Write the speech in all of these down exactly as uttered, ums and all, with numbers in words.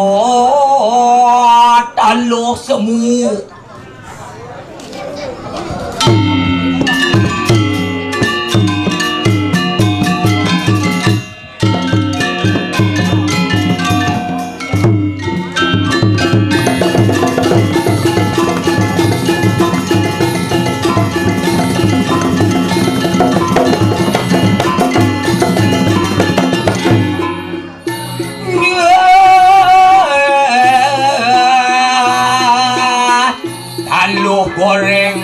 Oh, taluh semu. Taluh goreng.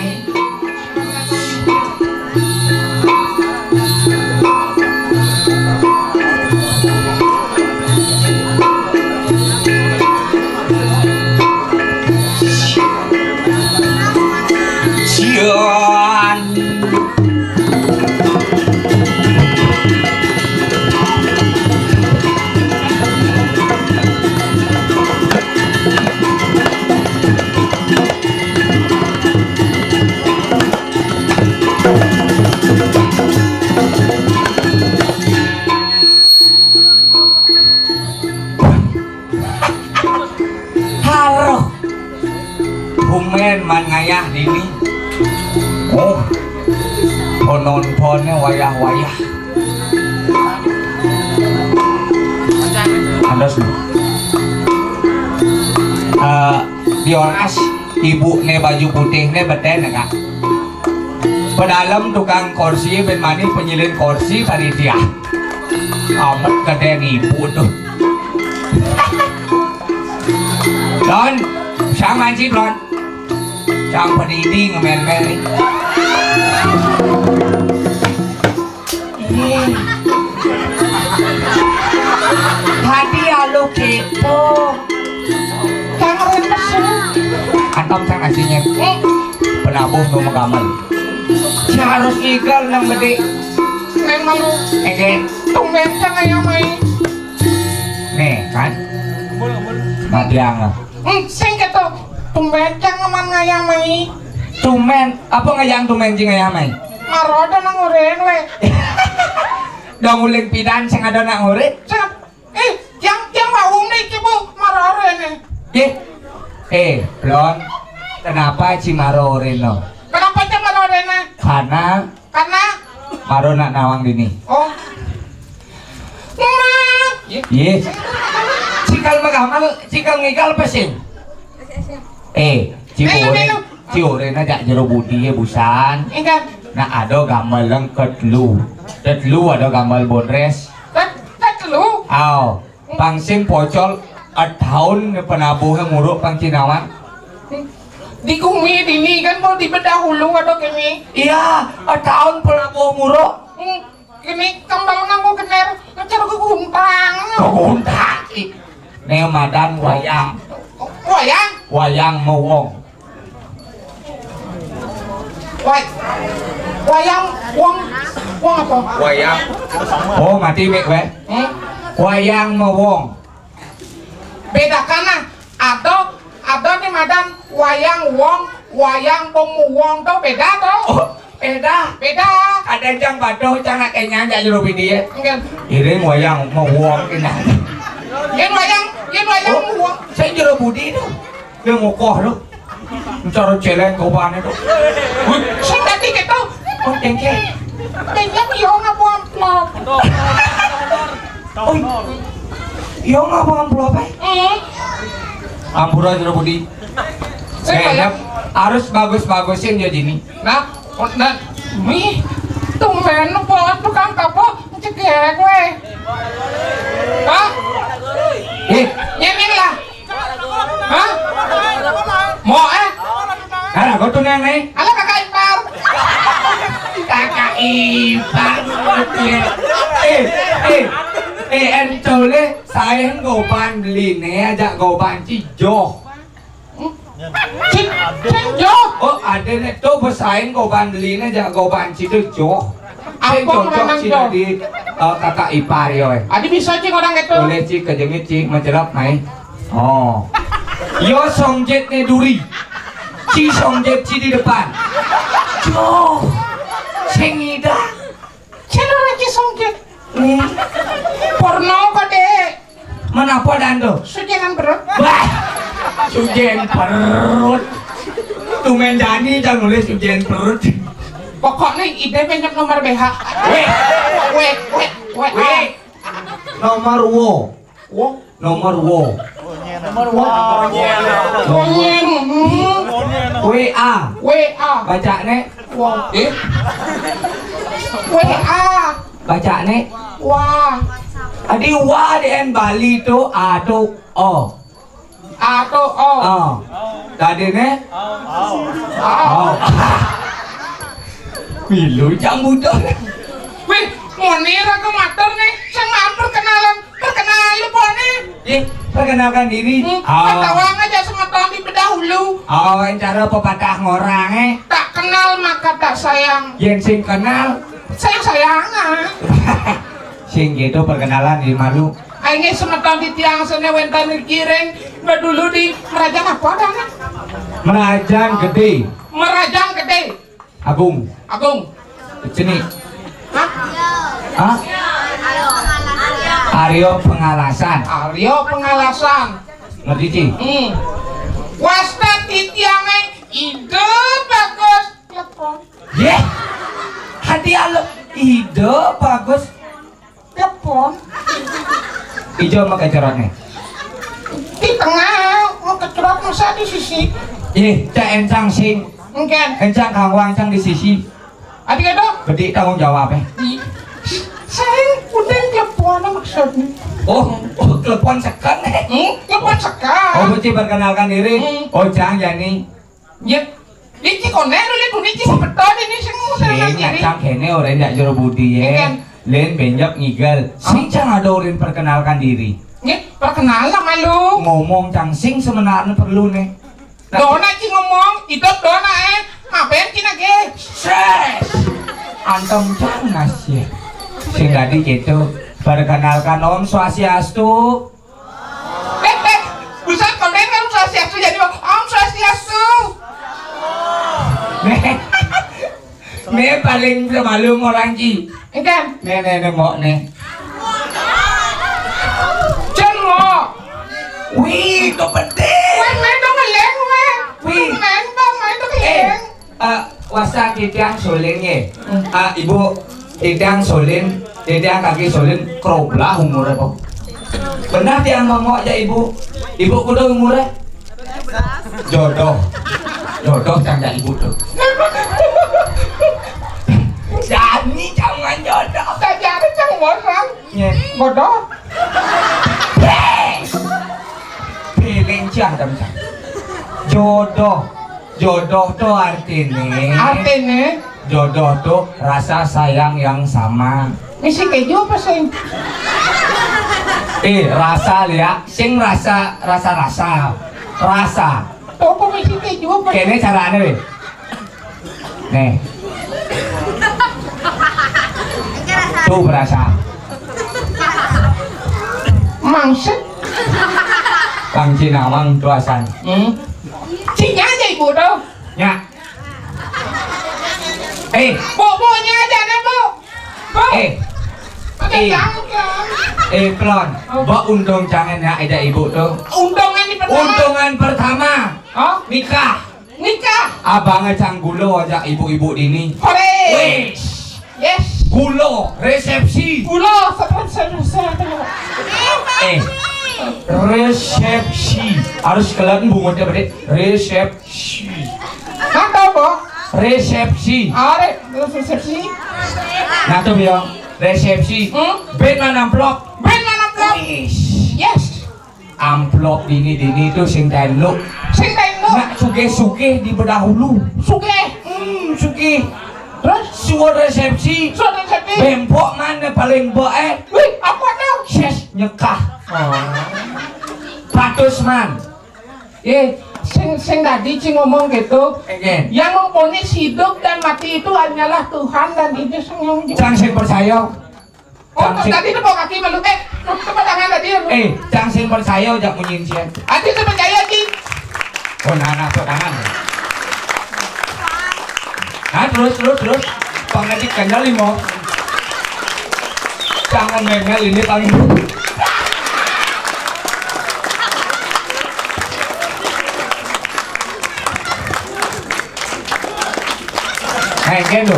Sian. Haroh. Tumben man ngayah dini. Oh, penontonnya wayah-wayah. Ada sih. Eh, Dioras, ibu ne baju putih ne beten, Kak. Pedalem tukang korsi, ben manih penyilin korsi panitia. Amat gede ibu tuh. Lon, sang mancing, Lon. Sang penidi ngemel-mel nih. Ih. Tadi alu kepo. Kang Rempes. Antam sang asinya. Eh. Penabuh nu megamel. Harus igal nang gede. Memang. Ege. Tumben sang ayam mai. Nih, kan? Matiang. Hmm, sing keto. Tumben cang aman ngayah mai. Tumben, apa ngayang tumben cing ngayah mai? Maro ada nang urin we. Dong uling pidan sing ada nang urin. Sing, eh, yang yang baung nih kibu maro ada nih. Ye. Eh, Blon. Kenapa ci maro urin lo? Kenapa cang maro ada nih? Karena Karena maro nak nawang dini. Oh. Mak. Ye. Cikal magamal, cikal ngigal pesing. Eh, ci Melu, urin, melu. Ci urin aja jero budi ya busan. Enggak. Nah, ada gamal yang ketelu. Ketelu ada gamal bondres. Ket-, ketelu? Aw. Pang sing pocol, ataun penabuhnya muruk pang ci nawang. Di gumi dini kan mau dibedah hulu atau gini? Iya, ataun penabuh muruk. Hmm, gini kembal nganggo gener, ngecer guguntang. Guguntang, ih. Neo madan wayang. Wayang? Wayang mewong. Way-, wayang wong, wong apa? Wayang. Oh, mati mik we. Hmm? Wayang mewong. Bedakan nah, ada, ada di madan wayang wong, wayang pemuwong tuh beda tuh. Oh, beda. Beda. Ada jang badoh, jang nak kenyang, jang jero bidi ya. Enggak. Iring wayang mewong kenyang. Yen wayang, yen wayang Oh, mewong. Saya jero budi tuh. Dia ngukoh tu. Cara celeng kau panen tu. Wih, sing tadi gitu. Oh, tengke. Tengke yo ngapa amplop. Oh, yo ngapa amplop eh? Eh. Ampura jero budi. Sing Eh, kaya Dap, harus bagus-bagusin ya Jini. Nah, oh, nah, mi tumben buat tukang kapok cegek weh. Hah? Eh, nyemil lah. Hah? Mau eh? Karena kau tuh neng nih. Halo kakak ipar. Kakak ipar. Eh, eh, eh, entole saya goban beli nih, ajak goban cijoh. Hmm? Cik, cik, Jo. Oh, ada nek to besain goban belinya jak goban situ, Jo. Sing apa cocok sih Jo? Di eh, kakak ipar yo. Eh. Adi bisa cik orang itu. Boleh cik kejengit cik mencelok mai. Oh. Yo songjet ne duri. Ci songjet ci di depan. Jo. Sing ida. Channel lagi songkit. Nih. Porno kok, Dek? Menapa dando? Sujenan perut. Wah. Sujen perut. Tumen jani jangan nulis sujen perut. Pokoknya ide banyak nomor B H. Weh. Weh, weh, weh. Weh. Nomor wo. Wo. Nomor wo. Nomor wo. Nomor W A. W A. Bacane. Wo. Eh? W A. Bacane. Wa. Adi wa di en Bali tu A tu O. A tu O. Oh. Tadi ne? Oh. Milu jam budak. Wih, ngene ra kematur ne, sing mau perkenalan. Perkenalan lu, Bone. Ih, perkenalkan diri. Hmm, oh. Ketahuan aja semeton di bedahulu. Oh, cara pepatah ngorang, eh. Tak kenal maka tak sayang. Yen sing kenal. Sayang-sayangan. Sing gitu perkenalan di malu. Ayo semeton di tiang sene wenten kiring. Bedulu di Merajan apa adanya? Merajan Gede. Merajan Gede. Agung. Agung. Ceni. Hah? Hah? Aryo Pengalasan. Aryo Pengalasan. Ngerti, Ci? Hmm. Wasta titiange ide bagus telepon. Ye? Hati alo ide bagus telepon. Ijo mau kecerone. Di tengah, mau kecerot masa di sisi. Ih, cak encang sing. Mungkin. Encang kanggo encang di sisi. Adi kado? Bedik tanggung jawab eh. Saya udah telepon maksudnya. Oh, oh telepon sekan eh. Hmm, telepon sekan. Oh, berarti perkenalkan diri. Hmm. Oh, Cang Yani. Ya. Iki konen lho, Lin, iki sebeton ini sing sing kene ora ndak jero budi ya. Iya. Lin benjok ngigel. Sing cang ada urin perkenalkan diri. Nggih, perkenalan malu. Ngomong cang sing sebenarnya perlu nih. Dona iki ngomong, hidup dona eh. Ngapain kita ge? Ses. Antum cang nas ya. Sing tadi gitu. Perkenalkan Om Swastiastu. Eh, eh, bisa komen kan Om Swastiastu jadi Om Swastiastu. Nih, nih paling semalu orang Ci. Enggak. Nih, nih, nih, mau nih. Cengok. Wih, itu penting. Wih, main dong ngeleng, wih. Wih. Main, Bang, main dong ngeleng. Eh, wasta titiang sulin ye. Ah, ibu titiang sulin, titiang kaki sulin, kroblah umure kok. Benar tiang ngomong aja ibu. Ibu kudu umure? Jodoh. Jodoh cang ya ibu tuh. Jani jangan jodoh. Cang jani cang orang. Nye. Bodoh. Piling cang dong cang. Jodoh. Jodoh tuh artinya. Artinya? Jodoh tuh rasa sayang yang sama. Misi keju apa sih? Eh, rasa ya, sing rasa rasa rasa. Rasa. Tuh kok misi keju apa? Kene carane weh. Nih. Tuh berasa. Mangset. Bang Cinawang tuasan. Hmm. Cinya aja ibu tuh. Ya. Eh, Bu, Bu, nya aja nih, Bu. Bu. Eh. Eh. Eh, pelon. Mbok untung jangan ya, ada ibu tuh. Untungan ini pertama. Untungan pertama. Hah? Nikah. Nikah. Abang cang gulo aja ibu-ibu dini. Hore. Wes. Yes. Gulo, resepsi. Gulo, seperti saya. Eh, resepsi. Harus kelihatan bungut ya, Bre. Resepsi. Nggak tahu, Bo. Resepsi. Are, resepsi. Nah, tuh, Biong. Resepsi. Hmm? Ben mana amplop? Ben mana amplop? Yes. Amplop dini-dini itu sing tenluk. Sing tenluk. Nak suge-suge di bedahulu. Suge. Hmm, suge. Terus? Suara resepsi. Suara resepsi. Bempok mana paling baik? Wih, apa tuh? Ses nyekah. Oh. Patus man. Eh, sing sing tadi sing ngomong gitu. Nggih. Yang memvonis hidup dan mati itu hanyalah Tuhan dan Iblis yang ngomong. Cang sing percaya. Oh, cang sing tadi tepuk kaki malu. Eh, tepuk tangan tadi ya. Eh, cang sing percaya jak munyin sih. Ati sing percaya, Ci. Oh, nah, nah, tepuk tangan. Nah, terus, terus, terus. Pangadi kendali mo. Jangan memel ini paling. Hei, kendo.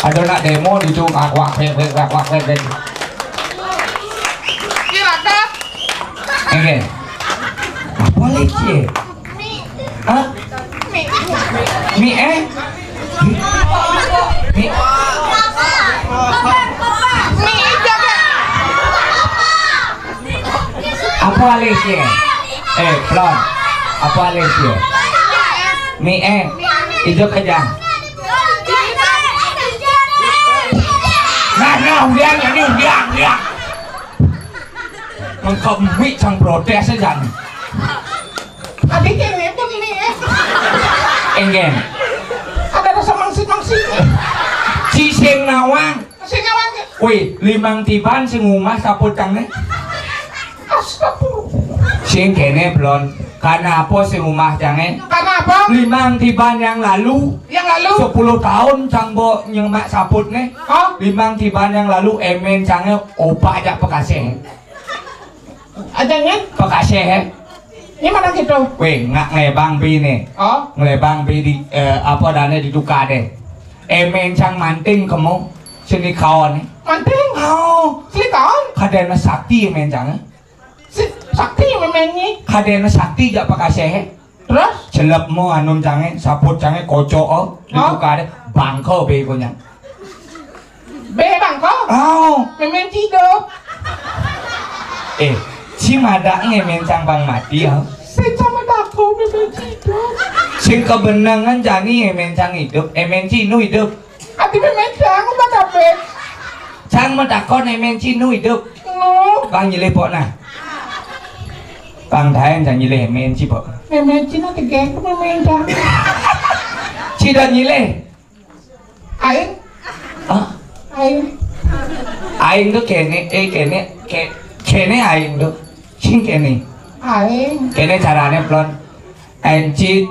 Ada nak demo di tu, wak, wak, wak, wak, wak, wak, wak. Kira-kira. Oke. Apa lagi? Hah? Mi, eh? Mi. Apa alis ye? Eh, Plon. Apa alis ye? Mi, eh? Ijo kejang. Nah, nah, udah, ini udah, udah. Mengko mi cang protes aja nih. Adi kene pun mi, eh. Enggak. Ada rasa mangsit-mangsit. Ci sing nawang. Sing nawang. Wih, limang tiban sing umah saput cang ne. Astagfirullah. Sing kene, Plon. Karena apa sing umah cang ne? Karena apa? Limang tiban yang lalu. Yang lalu? Sepuluh tahun cang bo nyemak saput ne. Oh? Limang tiban yang lalu emen cang ne obah jak Bekasi. Aja nyen? Bekasi, eh. Ini mana gitu? Weh, ngak ngelebang bi nih. Oh? Ngelebang bi di, eh, apa dane di duka deh. Emen cang manting kemo seni kaon, eh. Manting? Oh. Seni kaon? Kadena sakti emen cang, eh. Si, sakti emen ni? Kadena sakti jak Bekasi, eh. Terus? Celep mo anun cang, eh, saput cang, eh, kocok, oh. Di duka deh, bangko be konyang. Be bangko? Oh. Memen ci idup. Eh, ci madak ngemen cang bang mati, ya. Sing cang madak ko memen ci idup. Sing kebenengan jani emen cang idup, emen ci nu idup. Ati memen cang udah dapet. Cang madak ko emen ci nu idup. Nu. Bang nyilih pok nah. Bang Daeng cang nyilih emen ci pok. Memen ci nu tegek memen cang. Ci dan nyilih. Aing. Hah? Aing. Aing tuh kene, eh, kene, ke-, kene aing tuh. Sing kene. Aing. Kene carane, Plon. Enci,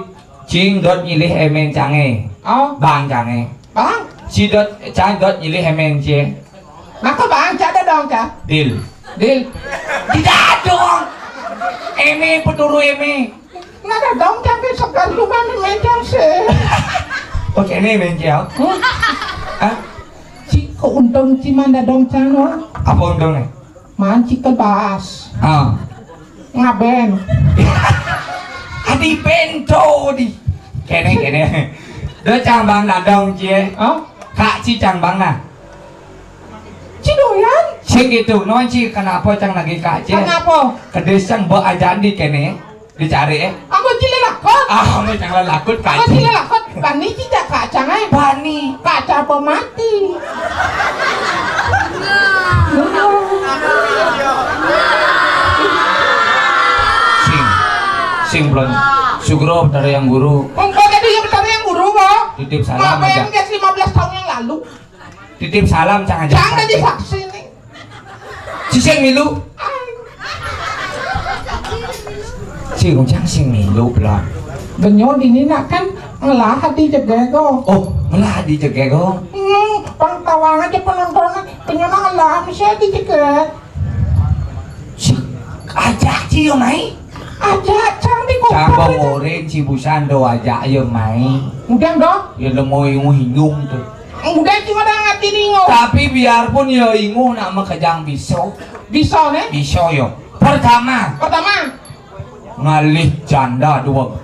cing dot nyilih emen cange. Oh. Bang cange. Bang. Ci dot, cang dot nyilih emen cie. Maka bang, cak ada dong, cak. Deal. Deal. Tidak dong. Eme peturu eme. Nada dong cang ke segar lu mana mencang se. Oke, ini mencang. Hmm? Hah? Ci, kok untung ci manda dong cang, no? Apa untungnya? Manci kebas. Ah. Ngaben. Adi bento di. Kene, kene. Do cang bang dadong cie. Oh? Kak ci cang bang nah. Ci doyan. Sing gitu, non ci kenapa cang lagi kak cie? Kenapa? Kedis cang bo ajan di kene. Dicari, eh. Aku ci lelakot. Ah, kamu cang lelakot, Kak. Aku ci lelakot. Bani ci jak kacang, eh. Bani. Kaca apa mati? Sing. Sing, Plon. Sugro betara yang guru. Engkau jadi yang betara yang guru, kok. Titip salam aja. Ngapain, guys, lima belas tahun yang lalu? Titip salam, cang aja. Cang tadi saksi nih. Sising milu. Si Ujang sing milu, Plon. Benyo dini nak kan ngelah di jegego. Oh, ngelah di jegego. Hmm, pang tawang aja penonton. Benyo nak ngelah, mesti di jegego. Si, ajak ci yo mai. Ajak, cang di kota. Cang bawa oren ci busan do ajak yo mai. Udah dong. Ya lemo ingung-ingung tuh. Udah cuma dah ngerti ningo. Tapi biarpun yo ingung nak makejang biso. Biso ne? Biso yo. Pertama. Pertama. Ngalih janda dua.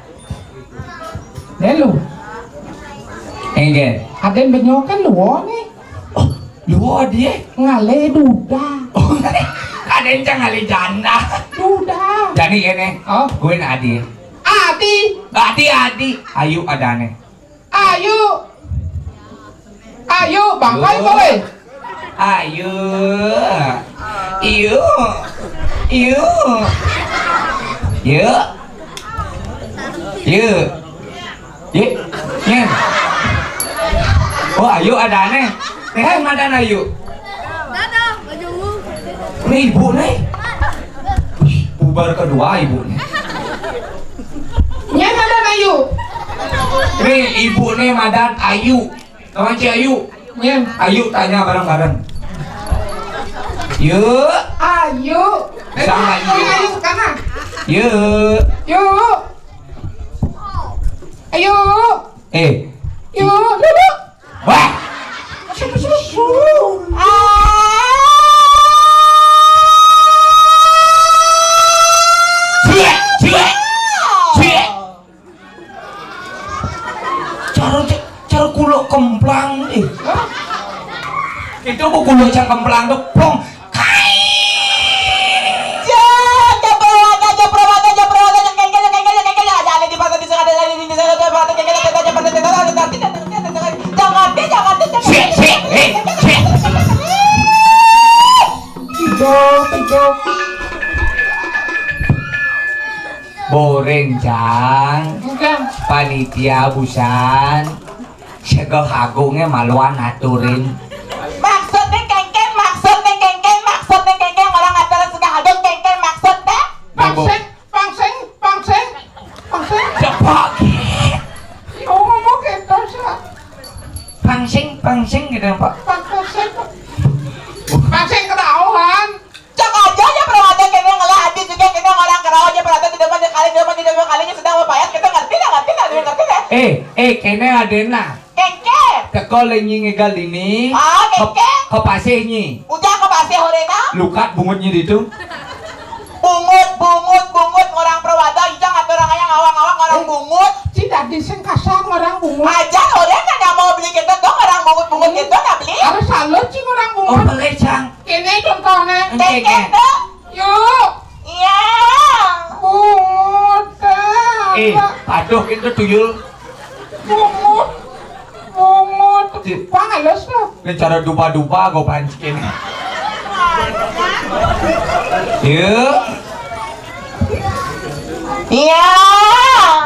Lelu. Enggak. Aden benyo kan luo ne. Oh, luo dia. Ngalih duda. Oh, aden cang ngalih janda. Duda. Jadi kene. Oh. Gue adi. Adi. Adi, adi. Ayu adane. Ayu. Ayu, bangkai kowe. Ayu. Iyu. Iyu. Yuk. Yuk. Yuk. Nyén. Oh, ayu adané. Téh madan ayu. Dadah, baju. Ini ibu nih. Wih, bubar kedua ibu nih. Nyén madan ayu. Nih ibu nih madan ayu. Lawan Ci Ayu. Nyén. Ayu tanya bareng-bareng. Yuk. Ayu. Sama Ayu. Ayu sekarang. Yuk. Yuk. Ayu. Eh. Yuk, duduk. Wah. Ah. Ciek, ciek. Ciek. Cara, cara kulo kemplang, eh. Itu bu kulo cang kemplang tuh, plong. Kai. Sik, sik, eh, sik. Tiga, tiga. Boréng, Cang. Enggak. Panitia busan. Segel hagungnya maluan aturin. Maksudnya kéngkén, maksudnya kéngkén, maksudnya kéngkén, orang acara segel hagung kéngkén, maksudnya? Pangsing, pangsing, pangsing, pangsing. Cepak. Oh, ngomong gitu, Sa. Pangsing, pangsing gitu, Pak. Pangsing. Pangsing ketahuan. Cak aja ya, perawaté kéné ngelah adi juga kéné orang kerawa aja, perawaté tidak mau dikali, tidak mau, tidak mau kalinya sedang mau payat, kita ngerti nggak, ngerti nggak, ngerti nggak? Eh, eh, kéné adéna. Kéngkén. Teko lenyi ngegal ini. Ah, kéngkén. Ke, ke pasih nyi. Ujang ke pasih horéna. Lukat bungut nyi ditu. Bungut, bungut, bungut, orang perwada, ijang atau orang ayang awang-awang orang bungut. Cing dadi sing kasar orang bungut. Aja orang nanya mau beli kita dong orang bungut-bungut gitu, nah beli. Harus salut sih orang bungut. Oh, beli, Cang. Ini contohnya. Kéngkén tuh. Yuk. Iya. Bungut. Eh, paduh itu tuyul. Bungut. Bungut. Di- Pang halus tuh. Ini cara dupa-dupa gue pancikin. Yuk. Iya.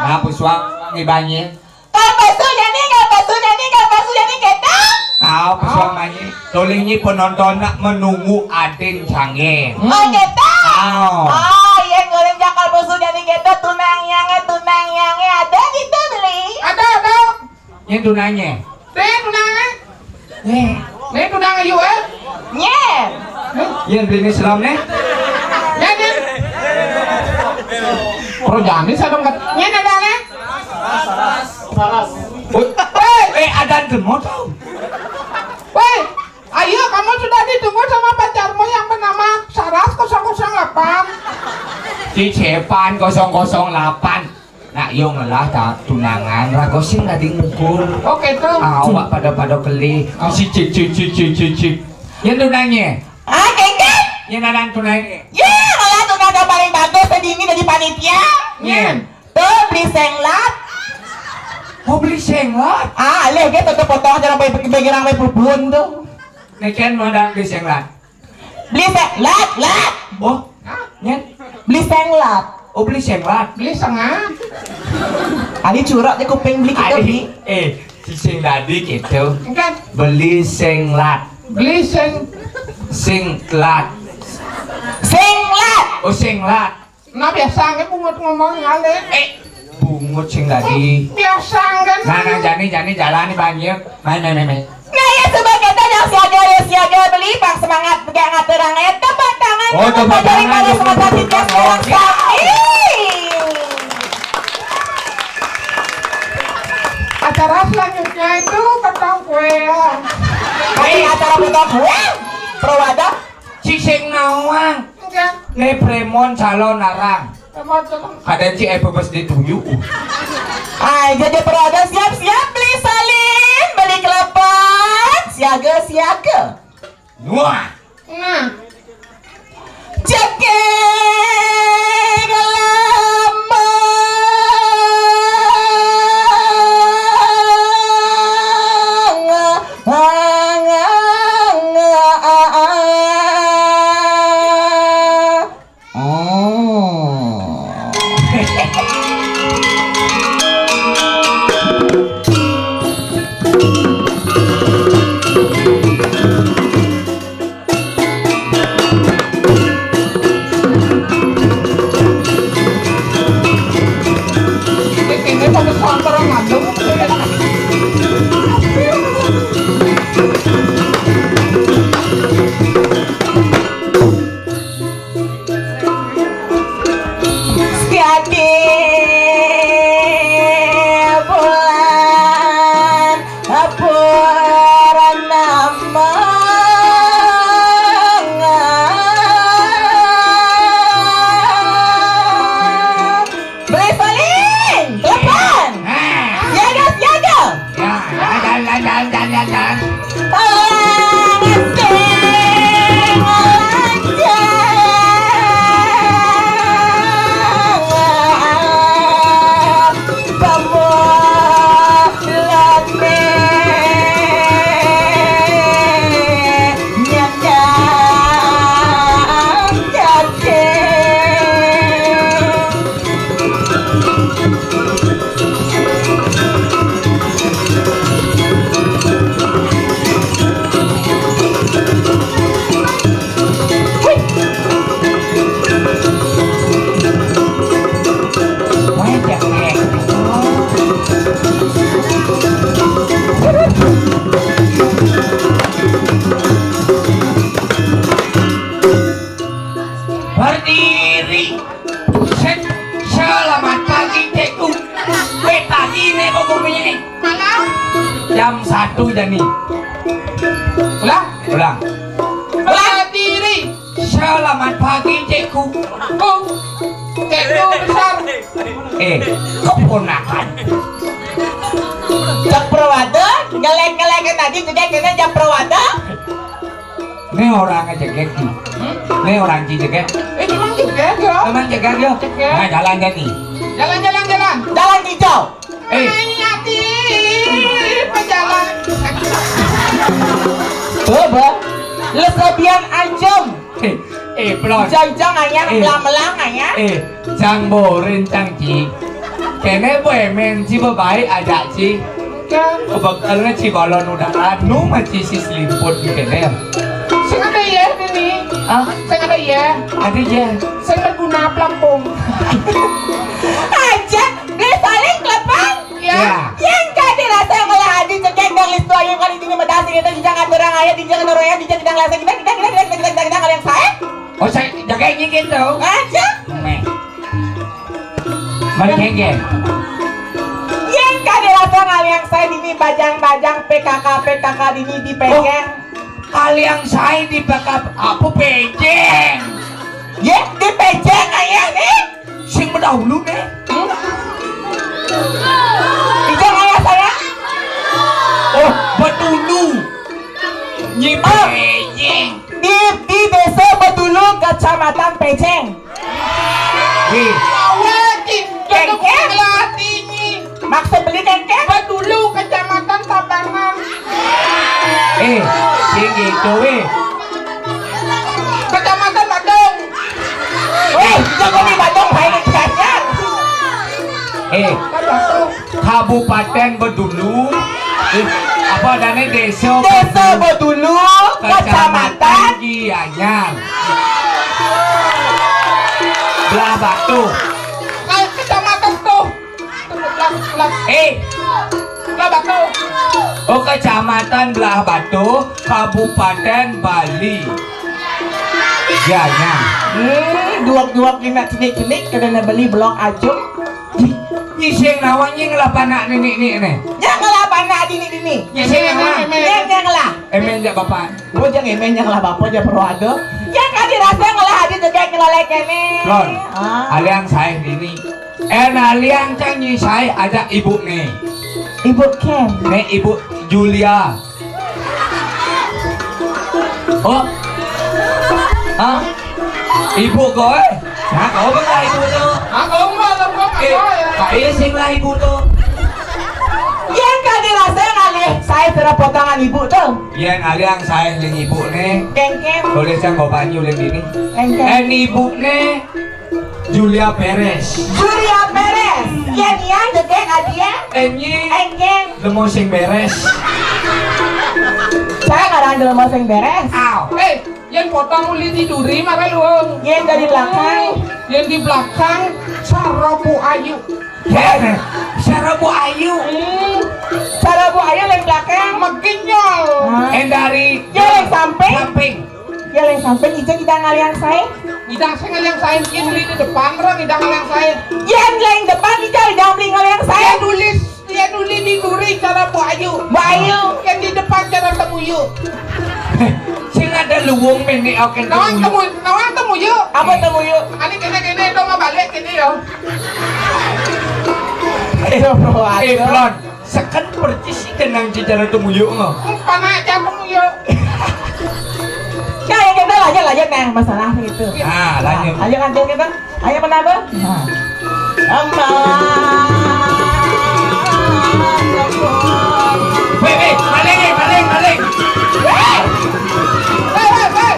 Nah, pusuang ibanya. Kapasuh nyanyi, kapasuh nyanyi, kapasuh nyanyi, kéto. Aw, pesuang manyi. Tolih nyi penonton nak menunggu adén cangé. Oh, kéto. Aw. Oh, iya, nguling jakal pesuh nyanyi kéto, tunang nyanyi, tunang nyanyi, ada gitu, beli. Ada, ada. Nyén tunangnya. Deh, tunangnya. Eh. Nih, tunang ayu, eh. Nyén. Yén bini selam nih. Nyén, nyén. Pro jami sadong kat. Nyén ada nih. Woi, eh, ada demo tau. Woi, ayo kamu sudah ditunggu sama pacarmu yang bernama Saras kosong kosong delapan. Di Cepan kosong kosong delapan. Nak yo ngelah tak tunangan, rago sing tadi ngukur. Oke tuh. Awak pada-pada kelih. Si cik cik cik cik cik cik. Yang tunangnya. Ah, kéngkén. Yang nanang tunangnya. Ya, malah tunang paling bagus tadi ini dari panitia. Nyén. Tuh, beli senglat. Oh, beli senglat. Ah, alih gé tuh potong aja sampai bagi sampai bubun tuh. Nékén mau ada beli senglat. Beli senglat, lat. Oh, nyén. Beli senglat. Oh, beli senglat. Beli senglat. Adi curok di kuping beli kita, Adi, beli. Eh, si sing tadi gitu. Enggak. Beli senglat. Beli seng. Singlat. Senglat. Oh, senglat. Nah, biasa nggak bungut ngomong ngalih. Eh, bungut sing tadi. Biasa kan. Nah, nah, jani, jani, jalani banjir. Main, main, main, main. Nah, ya, sobat kita yang siaga, ya, siaga beli, Pak, semangat, pegang aturan, ya, tepuk tangan. Oh, tepuk tangan, dukung, dukung, dukung. Acara selanjutnya itu potong kue, ya. Ayo, acara potong kue, perwadah. Cicing nawang. Enggak. Né prémon calon arang. Prémon calon. Kadén ci eh bebes dituyu. Ay, jadi perada siap-siap beli salin, beli kelepon, siaga-siaga. Wah. Nah. Cekek lambang. Setiap di bulan Purnama. Beli saling, telepon. Siaga, siaga. Ya, ya, ya, ya, ya, ya, ya, ya. Tolong sing lancar. Pemulane nyandang daging. Berdiri. Set. Selamat pagi, Cikgu. Weh, pagi ne kok bumi ni. Malam. Jam satu jani. Ulang? Ulang. Berdiri. Selamat pagi, Cikgu. Oh, Cikgu besar. Eh, keponakan. Jak perawatan, ngelek-ngelekin tadi juga kena jak perawatan. Ini orang aja gek nih. Hmm? Ini orang ci jegek. Eh, memang jegek ya. Memang jegek ya. Jegek. Nah, jalan jadi. Jalan, jalan, jalan. Jalan hijau. Eh. Ai, ati, pejalan. Coba. Lesebian anjem. Eh, eh, pelon. Jang-jang ayah, eh, melang-melang ayah. Eh, jang borin, jang ci. Kene boemen ci bebaik aja ci. Jang. Kebetulan ci balon udara, nu maci si selimput di kene. Sing ada ya, Nini? Ah? Sing ada ya? Ada ya. Sing berguna pelampung. Aja, beli saling kelepang. Ya. Ya. Yang kadi rasa ngolah adi cekek dang listu ayu kali dini medasi kita dijang aturang ayah dijang aturang ayah dijang dang rasa kita kita kita kita kita kita kita kita kalian saya. Oh, saya jaga ini gitu. Aja. Meh. Mari kengke. Yang kadi rasa ngaliang saya dini bajang-bajang P K K P K K dini di pengkeng. Oh, aliang saya di P K K apa pejeng? Ye, di pejeng ayah nih. Sing bedahulu nih. Ijang ayah saya. Oh, bedulu. Nyi pejeng. Di, di desa Bedulu, Kecamatan Pejeng. Wih. Awet, kengke. Maksud beli kengke? Bedulu, Kecamatan Tabangan. Eh, sing gitu, weh. Kecamatan Badung. Weh, jangan di Badung, baik kayaknya. Eh, Badung. Kabupaten Bedulu. Eh, apa adanya desa? Desa Bedulu, Kecamatan Gianyar. Belah Batu. Kecamatan tuh. Belah, belah. Eh. Belah Batu. Oh, Kecamatan Belah Batu, Kabupaten Bali. Gianyar. Hmm, duak-duak dina cenik-cenik, kadana beli blok ajung. Nyi sing nawan nyi ngelah panak nini ni ne. Yang ngelah panak dini-dini. Nyi sing nawan. Yang, yang ngelah. Emen jak bapak. Oh, jang emen yang ngelah bapak, jak perlu ada. Yang kadi rasa ngelah adi tegak ngelah lek kene. Lon. Ah. Aliang saya nini. Eh, aliang cang nyi saya ada ibu ne. Ibu Ken. Ne ibu Julia. Oh. Hah? Ibu kowe? Nah, kau belah ibu tu. Ah, kau mah lembab. Eh, apa ya? Kak Iya sing lah ibu tu. Yang kadi rasa ngalih saya sudah potongan ibu tu. Yang aliang saya ling ibu ne. Kengkeng. Boleh sang bawa banyu ling ini. Kengkeng. Eh, ibu ne. Julia Perez. Julia Perez. Yén iya, dedek, adia. Ényi. Énjéng. Lemo sing bérés. Saya ngaran lemo sing bérés. Aw. Eh, yén potong uli di duri, mara luung. Yén dari belakang. Yén di belakang, sarabu ayu. Yén sarabu ayu. Hmm. Sarabu ayu yang belakang. Meginyol. Hah? Yén dari. Yén samping. Samping. Yén samping, ija kita ngalian saya. Ija saya ngalian saya, ini di depan, orang ija ngalian saya. Yén yang depan, ija, ija beli ngalian saya. Dia nulis. Dia duli di duri cara Bu Ayu. Bu Ayu. Yang di depan cara Temuyu. Sing ada luung mene oke. Nawang Temuyu. Temu, nawang Temuyu. Apa Temuyu? Ani kene kene dong balik kene ya. Ayo, bro. Eh, Plon, seken percis sih kenang di cara Temuyu ngo. Panak jam Temuyu. Ya, ya, kita lanjut, lanjut, nah, masalah itu. Ah, lanjut. Nah, lanjut, lanjut kita. Ayo, mana, Bang? Nah. Wéh, wéh, maling, eh, maling, maling. Wéh! Wéh, wéh, wéh!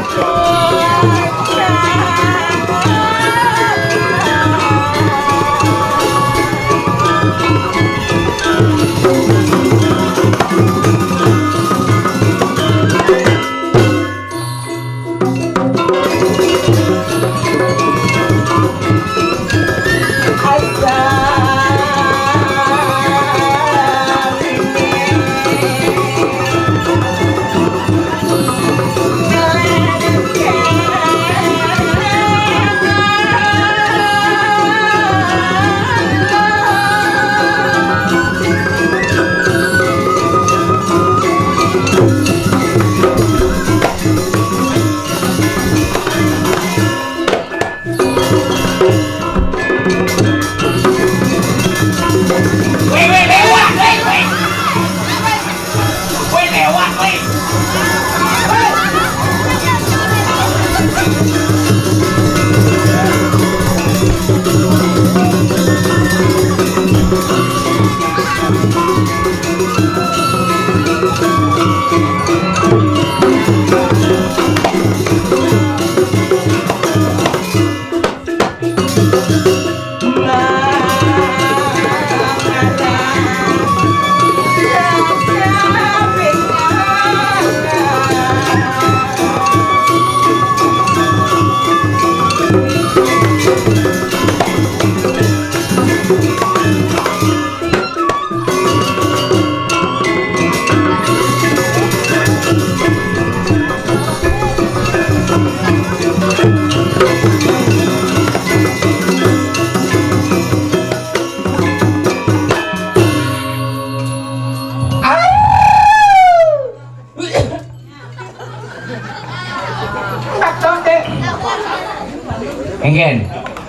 Engken.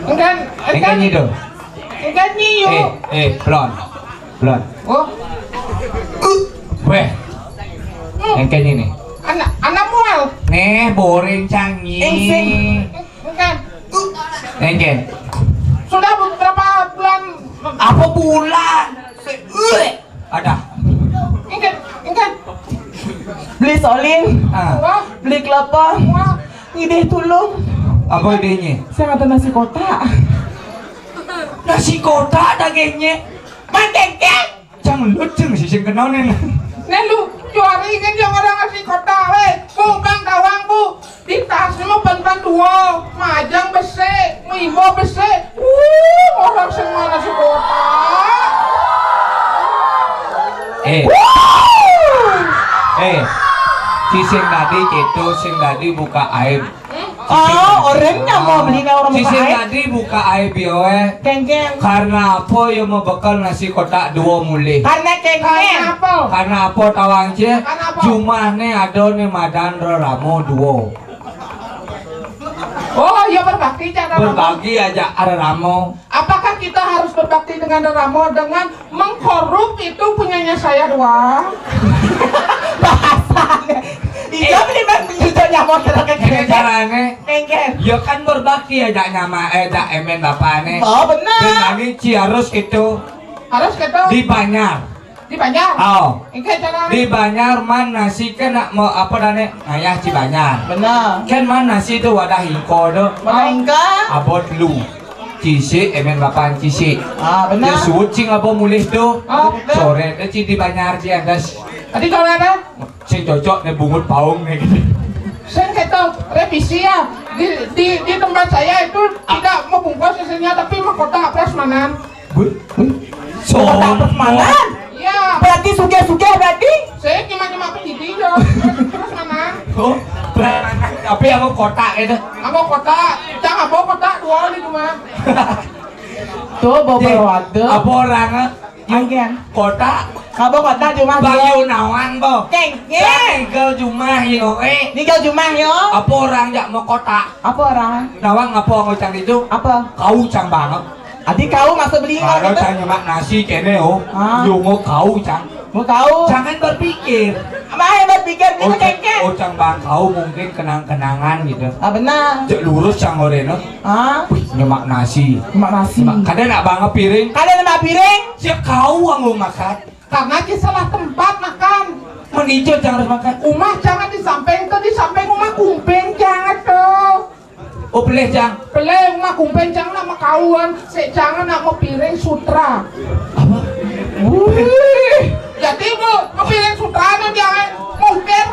Engken, engken. Engken nyi do. Engken nyi yu. Eh, eh, Plon. Plon. Oh. Wéh. Hmm. Engken ini. Anak, anak mual. Nih, boring canggih. Engsing. Engken. Engken. Sudah beberapa bulan. Apa bulan? Se-, wéh. Ada. Engken, engken. Beli solin. Ah. Wah. Beli kelapa. Wah. Ngidih tulung. Apa idihnya? Saya nggak tahu nasi kotak. Nasi kotak dagingnya. Mang Kengkeng. Cang lu ceng sih sing kenal nih. Nih lu, juari kan yang orang nasi kotak, weh. Bu, Bang Dawang, Bu. Di tasnya mah ban-ban dua, majang besé, mimbo besé. Wuh, orang sing mana si kota? Eh. Wuh! Eh. Si sing tadi gitu, sing tadi buka aib. Oh, orang nggak mau beli, nggak orang si buka sing aib. Tadi buka aib ya, weh. Kengkeng. Karena apa ya mau bekal nasi kotak dua mulih? Karena kengkeng. Karena apa? Karena apa tawang cie? Karena apa? Jumahnya ada nih madan reramo dua. Oh, ya berbakti cara. Berbagi aja ada ramo. Apakah kita harus berbakti dengan ramo dengan mengkorup itu punyanya saya doang? Bahasanya. Iya, eh, beli bang, beli nyamot terus. Ini caranya. Engke. Ya kan berbakti aja nyama, eh, dak emen bapaknya. Oh, benar. Dan lagi ci harus gitu. Harus gitu. Dibayar. Dibayar. Oh. Engke cara. Dibayar man nasi kan nak mau apa dane? Ayah ci bayar. Benar. Kan man nasi itu wadah ingko tu. Wadah ingko. Abot lu. Cisik, eh, main lapangan cisik. Ah, benar. Dia suut cing apa mulih tu. Ah, benar. Coret, eh, cing di Banjar dia ada. Tadi coret apa? Sing cocok nih bungut paung nih. Sing kita revisi ya. Di, di, di tempat saya itu tidak membungkus isinya, tapi mahkota prasmanan. Wih, wih. Mahkota prasmanan? Iya. Berarti sugih-sugih berarti? Saya cuma-cuma pendidik ya. Prasmanan. Oh, tapi apa kotak itu? Apa kotak? Cang apa kotak dua di rumah. Tuh, bawa berwadah. Apa orang, eh? Agen. Kotak. Kabo kotak jumah Bang dia. Yunawan, bo. Ceng, ceng. Nigel jumah, yo, eh. Nigel jumah, yo. Apa orang jak mau kotak? Apa orang? Nawang apa ngucang itu? Apa? Kau cang banget. Adi kau maksud beli Kalau gitu? Cang nyemak nasi kene, oh. Ah. Yo mau kau cang. Mau kau? Jangan berpikir. Apa yang berpikir gitu, oh, ceng, ceng? Oh, cang bang kau mungkin kenang-kenangan gitu. Ah, benar. Cek lurus cang oreno. Ah. Wih, nyemak nasi. Nyemak nasi. Nyemak, kada nak banget piring. Kada nak piring. Siap kau anggo makan. Karena dia salah tempat makan. Menijo jangan harus makan. Umah jangan di samping tuh, di samping umah kumpin jangan tuh. Oh, pelih, Cang. Pelih umah kumpin jangan nak makauan, sik jangan nak mau piring sutra. Apa? Wih, jadi mau mau piring sutra nih jangan mungkir.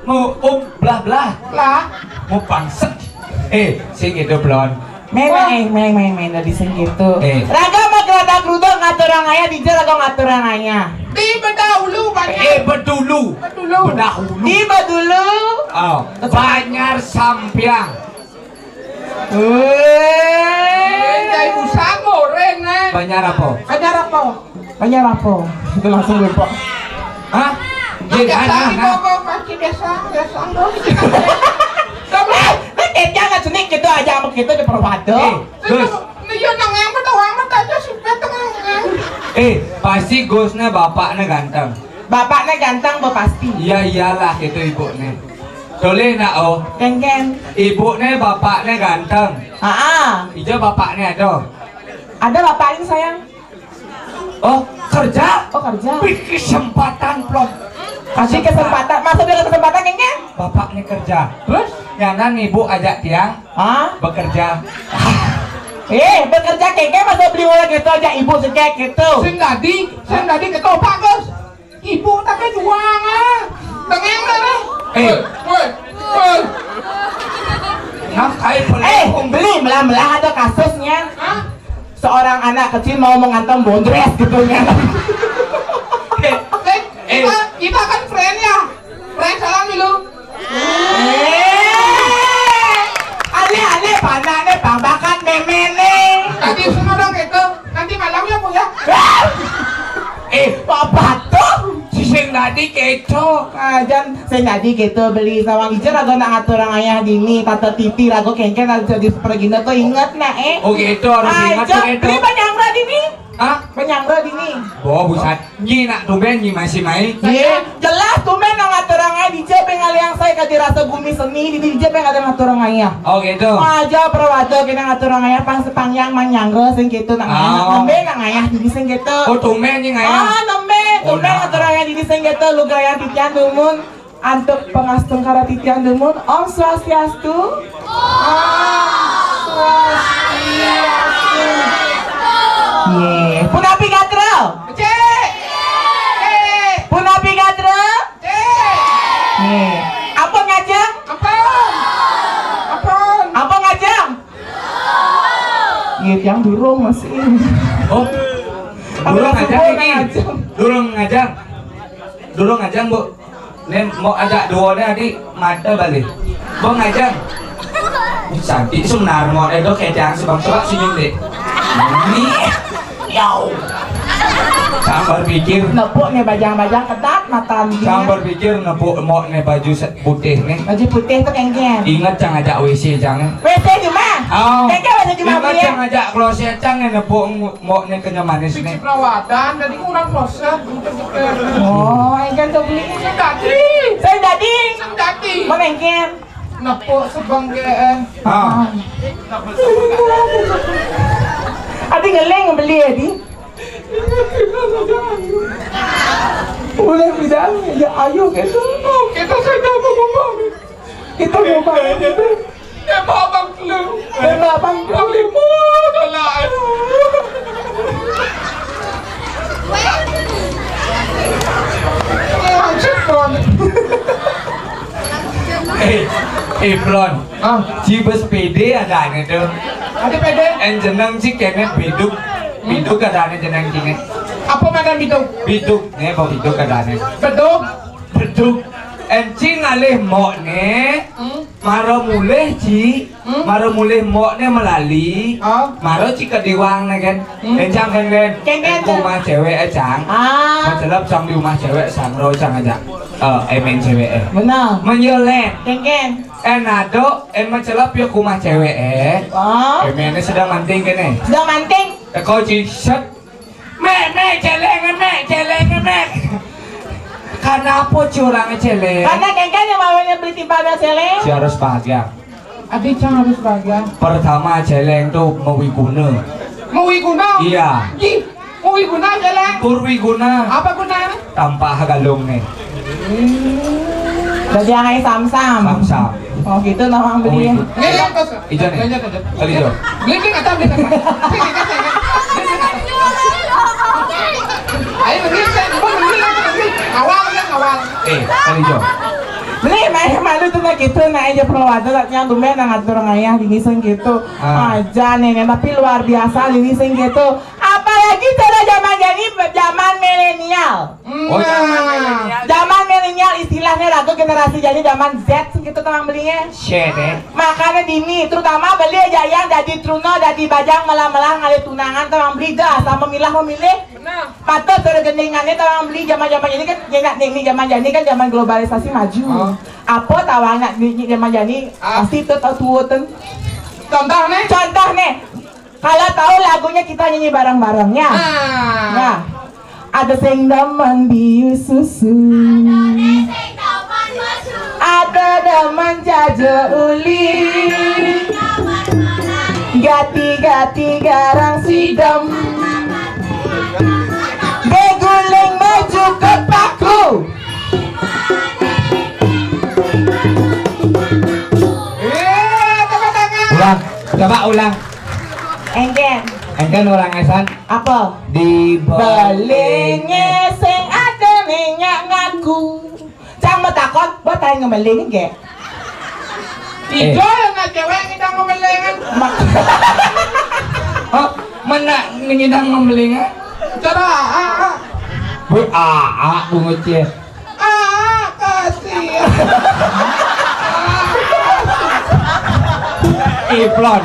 Mau, oh, belah-belah. Lah. Mau pangset. Eh, sing itu belon. Mena, eh, mena, mena, mena di sing gitu. Eh. Raga mah gerada geruda ngaturang ayah, dija raga ngaturang ayah. Di bedahulu banyak. Eh, bedulu. Bedulu. Bedahulu. Di bedulu. Oh, Banjar Sampiang. Weh. Dari Busango, Ren, eh. Banjar apa? Banjar apa? Banyak apa? Itu langsung lupa. Hah? Jin, biasa, ah, ah, ah. Kok, kok, kaki biasa, biasa, bro. Kamu, eh, eh, jangan sini gitu aja, sama gitu di Perwado. Eh, Gus. Iya, nang yang betul amat aja sih, betul, nang. Eh, pasti Gusnya bapaknya ganteng. Bapaknya ganteng, bo, pasti. Iya, iyalah, itu ibunya. Boleh nak, oh. Kengken. Ibunya bapaknya ganteng. Ah, ah. Ijo bapaknya ada. Ada bapaknya, sayang. Oh, kerja? Oh, kerja. Wih, kesempatan, Plon. Kasih kesempatan. Masa dia kesempatan, kayaknya? Bapaknya kerja. Terus? Nyanan ibu ajak tiang. Hah? Bekerja. Eh, bekerja kayaknya masa beli orang gitu aja ibu sekek gitu. Sing tadi, sing tadi ketok bagus. Ibu tapi juang, ah. Tengeng dah, nih. Eh. Woi, woi, woi. Nah, kayak Eh, beli melah-melah ada kasusnya. Hah? Seorang anak kecil mau mengantar bondres gitu ya. Eh, eh, kita, kita kan friend ya. Friend salam dulu. Eh, ale-ale panaknya bambakan memene. Tadi semua dong itu. Nanti malam ya, Bu, ya. Eh, bapak tuh. Si sing tadi keco. Ah, jan sing tadi gitu beli sawang ijo rago nak ngatur ayah dini, tante Titi rago kengken aja di pergina tuh inget nak, eh. Oh, gitu, harus ingat. Aja, tuh, gitu. Beli banyak dini. Hah? Banyak dini. Oh, buset. Nyi nak tumben nyi masih main. Iya, jelas tumben nang ngatur ayah dija pengalih yang saya kaji rasa bumi seni di dija pengalih ngatur ayah. Oh, gitu. Aja perawat kena ngatur ayah pas sepanjang manyangga sing gitu nang ayah. Oh. Nembe nang ayah dini sing gitu. Oh, tumben nyi ayah. Ah, nembe. Oh, tumben nah. Ngatur ayah dini sing gitu lu gaya titian dumun. Antuk pangastungkara titiang dumun, Om Swastiastu. Om Swastiastu. Nggih. Punapi gatra? Becik. Becik. Punapi gatra? Becik. Nggih. Ampun ngajeng? Ampun. Ampun. Ampun ngajeng? Nggih, tiang durung masih. Oh. Durung ngajeng iki. Durung ngajeng. Durung ngajeng, Bu. Nih, mau ajak duo nih, adik, mata balik. Bang aja. Cantik sebenarnya, mau edo kejang sebang sebab senyum deh. Ini, yau. Sambar pikir. Nepuk nih bajang-bajang ketat mata dia. Sambar pikir nepuk mau nih baju se- putih nih. Baju putih tuh kengken. Ingat cang ajak W C cang. W C cuma. Oh. Kengken W C cuma. Ingat cang ajak kloset cang nih nepuk. Mbok ne kenyamanis ne. Sing perawatan, tadi kurang proses, untuk detail. Oh, engken to beli. Sing dadi. Sing dadi. Sing dadi. Mana engken? Nepuk sebeng ke, eh. Ah. Adi ngeleng beli, Adi. Boleh bilang, ya ayo gitu. Kita saja mau ngomong. Kita ngomong gitu. Ya, Bapak. Bang, bang. Bang, bang. Eh, eh, Plon. Ah. Ci bes pede adané to. Ada pede? Én jeneng ci kéné Biduk. Biduk adané jeneng ciné. Apa madan Biduk? Biduk, né apa Biduk adané? Beduk. Beduk. Én ci ngalih mokné. Hmm. Mara mulih ci. Hmm? Mara mulih mokné melali. Ah. Mara ci kadiwang né kén. Hmm. Én cang kén kén. Kén kén, Cang. Rumah céwék, eh, cang. Ah. Macelep cang di rumah céwék, cang ro cang aja. Eh, émén céwék, eh. Bener. Menyelet. Kén kén. Eh, nadok, eh, macelep ya ke rumah céwék, eh. Ah. Éménné sedang manting kéné. Sedang manting. Teko ci set. Mék, mék, céléng, mék, céléng, mék. Kenapa ci orangnya céléng? Karena kén kén yang mawanya beli timpal céléng. Ci harus bahagia. Adi cang harus bahagia. Pertama, céléng tuh mawiguna. Mawiguna? Iya. Ih, mawiguna céléng. Purwiguna. Apa gunanya? Tampah galung nih. Jadi yang samsam. Samsam. Oh gitu, nama beli. Mawiguna. Nggak, nggak, nggak. Ijo nih. Lanjut, lanjut. Kali ijo. Beli, beli, kata, beli, kata. Beli, beli, kata, ya. Beli, beli, kata. Ayo, beli, beli, beli, beli, beli. Awal, ya, awal. Eh, kali ijo. Beli, main malu tuh, nah, gitu, nah, aja perlu ada, lah, yang tumben, nah, ngatur ngayah, gini, sing gitu. Ah. Aja, nih, nih, tapi luar biasa, gini, sing gitu. Apalagi cara zaman jadi, zaman milenial. Oh, zaman milenial. Zaman milenial istilahnya lagu generasi jadi zaman Z gitu, tawang belinya. Shit, eh. Makanya dini, terutama beli aja yang jadi truna, jadi bajang, melah-melah ngalih tunangan, tawang beli dah, sama milah memilih. Benar. Patut cara gendingannya, tawang beli zaman-zaman ini kan, ya, nak, nih, nih, zaman jadi kan zaman globalisasi maju. Oh. Apa tawang nak, nih, nih, zaman jadi, ah, pasti tuh tahu tuh, tuh. Contoh nih. Contoh nih. Kalau tahu lagunya kita nyanyi bareng-bareng ya. Nah. Nah. Ada sing demen biu susu. Ada demen jaja uli. Gati-gati garang sidem. Beguling maju ke paku. Eh, tepuk tangan. Ulang, coba ulang. Engken. Engken orang esan. Apa? Di Belinge sing ada minyak ngaku. Cang mau takon, buat tanya ngemeling, nggih. Eh. Ijo yang nak cewek ngidang ngemeling. Mak- Oh, mana ngidang ngemeling, ah? Cara, ah, ah. Bu, ah, ah, bungut, ya. Ah, kasihan. Iplon.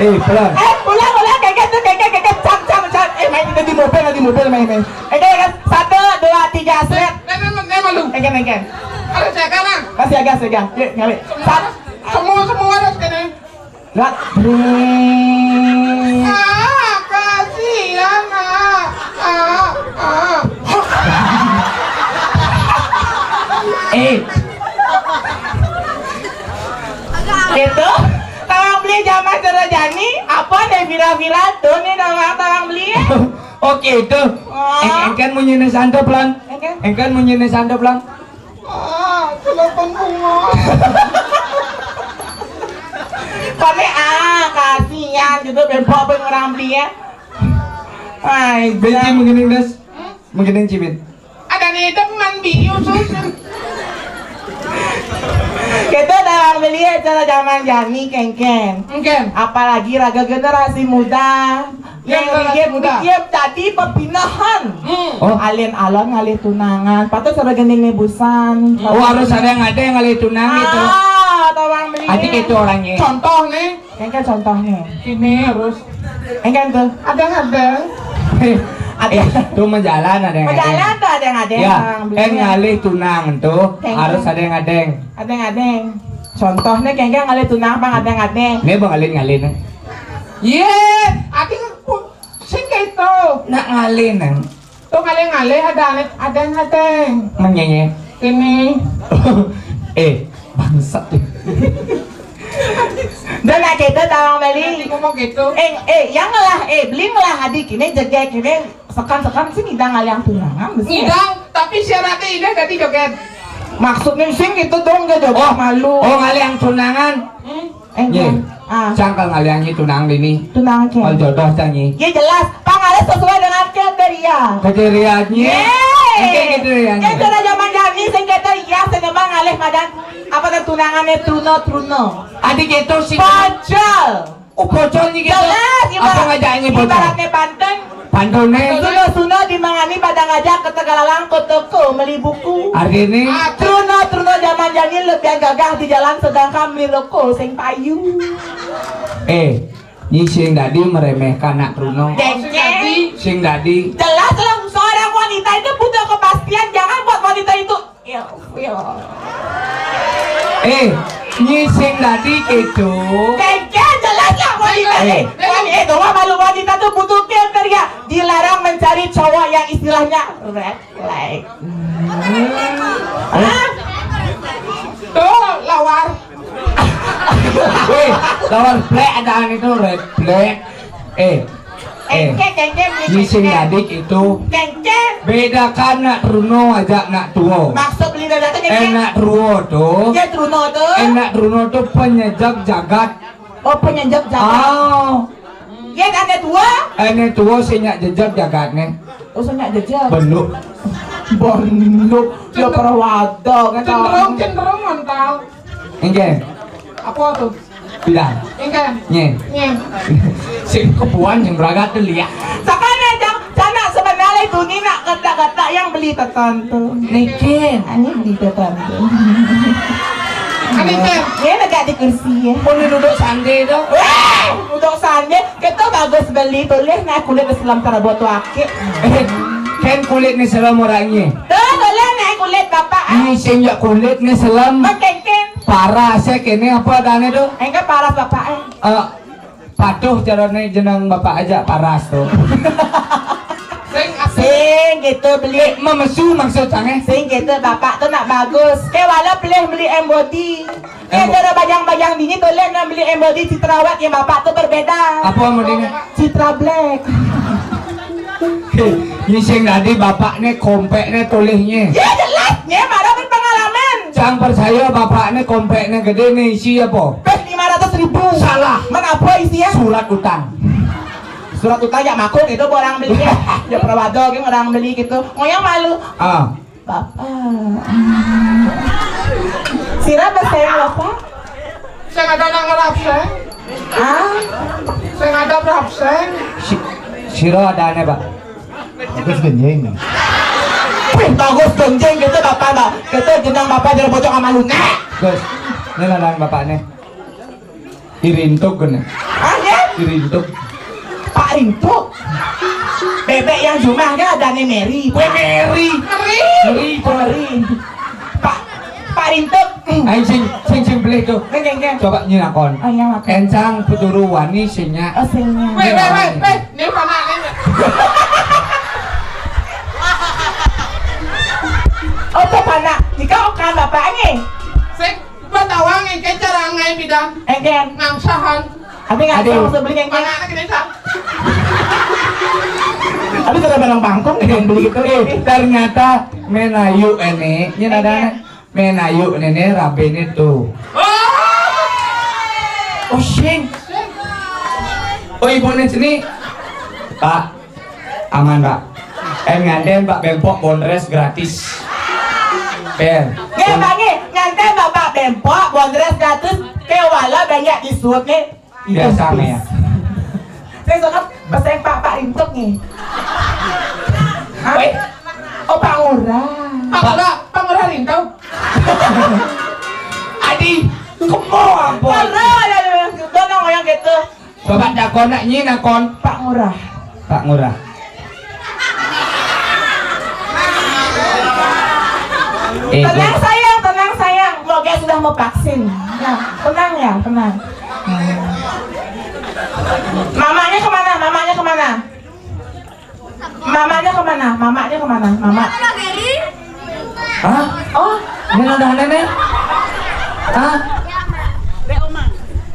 Iplon. Eh, ulang, ulang, keket tuh, keket, keket, cang, cang, cang. Eh, main kita di mobil, di mobil, main, main. Eh, keket, satu, dua, tiga, seret. Nih, nih, nih, malu. Keket, keket. Ada siaga, Nang. Masih agak, siaga. Yuk, ngalih. Satu. Semua, semua harus kena. Lihat. Ah, kasihan, ah. Ah, ah. Eh. Gitu. Tawang beli zaman Sero Jani, apa deh viral-viral tuh nih, tawang, tawang beli. Oke, itu. Oh. Eng-, engken munyiné sandep, Lan. Engken? Engken munyiné sandep, Lan. Ah, telepon bunga. Kami, ah, kasihan gitu, bempok pun orang beli ya. Hai, benci menggiling, Das. Menggiling, Cibin. Ada nih, teman biu, sus. Kita dalam beli acara zaman Jani, kengken. Engken. Apalagi raga generasi muda. Yang generasi muda. Yang tadi pepinahan. Hmm. Oh. Alien alon ngalih tunangan. Patut sudah gending nih busan. Oh, harus ada yang ada yang ngalih tunang gitu. Ah, tawang beli. Adik itu orangnya. Contoh nih. Engken contohnya. Ini harus. Engken tuh. Ada, ada. Eh, ada. Eh, tuh menjalan ada yang ada. Menjalan tuh ada yang ada. Ya, tawang beli. Kan ngalih tunang tuh. Engken. Harus ada yang ada. Ada yang ada. Contohnya kengken ngalih tunang, bang, ada yang ada. Ini bang ngalih ngalih nih. Iya, ada yang pu-, sing gitu. Nak ngalih nang. Tuh ngalih-ngalih ada anet, ada yang ada. Menyenye. Ini. Eh, bangsat tuh. Dan nak kita tawang beli. Nanti ngomong gitu. Eh, eh, yang ngelah, eh, beli ngelah adik ini jegek ini sekan-sekan sih ngidang ngalih yang tunangan, besi. Ngidang, tapi syaratnya ini jadi joget. Maksudnya sing gitu dong, gak joget. Oh, malu. Oh, ngalih yang tunangan. Hmm? Eh, iya. Enggak. Ah. Cang kal ngaliangi tunangan dini. Tunangan ké. Kal jodoh cang nyi. Yé jelas, pangalih sesuai dengan kriteria. Kriterianya. Yé. Oké, kriterianya. Yé, cara zaman jani sing kéto, iya, sing ngalih madan apa, tunangané truna, truna. Adi kéto sing. Pocol. Oh, pocol nyi kéto. Jelas, apa ibarat, ngajaknya pocol? Ibaratnya pantun. Pantunnya. Suna-suna di mangani pada ngajak ka Tegalalang ka toko meli buku. Artinya? Truna-truna zaman jani lebih gagah di jalan sedangkan meli roko sing payu. Eh, nyi sing dadi meremehkan anak truna. Dengke. Sing dadi. Jelas lah, seorang wanita itu butuh kepastian. Jangan buat wanita itu ilfil. Eh, nyi sing dadi kéto. Dengke, jelas lah wanita. Eh. Wanita, eh, doang malu, wanita tuh butuh kriteria. Dilarang mencari cowok yang istilahnya red flag. Hah? Tuh, lawar. Wéh, lawar black ada itu red black. Eh, eh, engké, engké, beli nyi sing engké. Dadi kéto. Engké. Bédakan nak truna ajak nak tua. Maksud beli bédakan engké? Nak truna to. Yé, truna to. Nak truna to penyejak jagat. Oh, penyejak jagat. Ah. Yé, ané tua? Ané tua sing nyak jejak jagatné. Oh, sing nyak jejak. Benuk. Benuk. Ya, pernah ada kan. Cenderung, cenderung mantau. Engké. Apa tuh? Bilang. Engké. Nyé. Nyé. Sing kebuan yang berangkat tuh lihat. Sakana, Jang, sanak sebenarnya itu ni nak kata-kata yang beli tetantu. Niki. Ani beli tetantu. Ani teh. Nyé negak di kursi ya. Pun duduk sandi tuh. Wéh, duduk sandi. Kita bagus beli tulis nak kulit di selam tarabot wakil. Eh, kan kulit ni selam orangnya. Tuh, tulis nak kulit bapak. Ini sing nyak kulit ni selam. Makin-kin. Paras ya, kéné apa adané tuh? Engké paras bapak, eh. Eh, patuh carané jeneng bapak aja paras tuh. Sing, sing gitu beli. Eh, memesu maksud sange? Sing gitu, bapak tuh nak bagus. Ké wala pilih beli embody. Ké embo- cara bajang-bajang dini tuh lihat nak beli embody Citrawat ya, bapak tuh berbeda. Apa embodine? Citra Black. Hé, nyi sing dadi bapakné kompékné tolihnya. Ya jelas, ya, baru berpengalaman. Cang percaya bapakné kompékné gedé nih isi apa? Pes lima ratus ribu. Salah. Mengapa isinya? Surat utang. Surat utang ya makuk itu orang beli ya. Ya perwado gitu orang beli gitu. Ngoyang malu. Ah. Bapak. Sira bahasa yang apa? Saya ada nang ngerap saya. Ah? Saya ada berapa saya? Si, sira ada aneh, Pak. Bagus genjing. Wih, bagus genjing gitu, Bapak, Pak. Gitu jenang Bapak jadi bocok sama lu, nek. Gus, ini ladang Bapak nih. Irintug kena. Ah, ya? Irintug. Pak Rintuk. Bebek yang jumah kan ada nih Mary. Weh, Mary. Mary. Mary, Pak. Mary. Pak, Pak Rintuk. Ayo sing sing sing beli tuh. Nggih, nggih. Coba nyinakon. Oh, iya, maaf. Encang peturu wani sinya. Oh, sinya. Weh, weh, weh, weh. Ini mana ini? Oh, tuh mana? Jika okan bapak ini. Sing Batawa ngéngkén cara ngai bidang. Éngkén. Ngangsahan. Abi nggak tahu sebeli éngkén. Mana anak ini, Sang? Abi sudah barang bangkong yang beli gitu. Eh, ternyata menayu ini, ini ada. Éngkén. Menayu ini, ini rabi ini tuh. Oh! Oh, sing. Oh, ibu ini sini. Pak, aman, Pak. Eh, ngandén Pak Bempok bondres gratis. Ber. Nggih, Pak, nggih. Ngandén Bapak Bempok bondres gratis. Ké wala banyak disut nih. Biasa, ya. Saya suka pesan Pak, Pak Rintuk nih. Hah? Weh. Oh, Pak Ngurah. Pak Ngurah, Pak Ngurah Rintuk. Adi, kemo ampun. Ngurah, ada, ada, ada, ada, ada, ada, ada, ada, Bapak takon nak nyi nakon. Pak Ngurah. Pak Ngurah. Eh, tenang, Bu. Sayang, tenang, sayang. Moga sudah mau vaksin. Nah, tenang ya, tenang. Mamanya kemana? Mamanya kemana? Mamanya kemana? Mamanya kemana? Mama. Hah? Oh, ini ada nenek? Hah? Ya, Omang.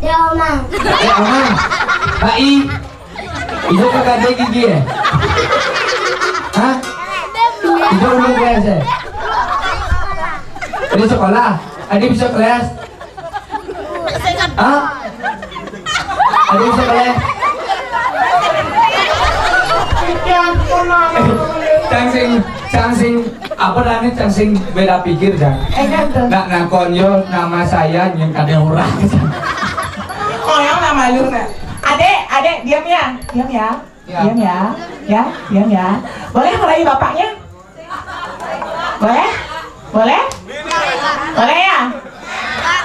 Ya, Omang. Pak I. Ibu ke gigi ya? Hah? Ibu belum kelas ya? Di sekolah? Adi bisa kelas? Hah? Aduh, sebelah. Cang sing, cang sing, apa namanya, cang sing beda pikir, cang. Nak nakon yo nama saya yang kada urang. Oh, yang nama lu, nak. Adek, adek, diam ya, diam ya. Ya. Diam ya, ya, diam ya. Boleh mulai bapaknya? Boleh? Boleh? Boleh ya?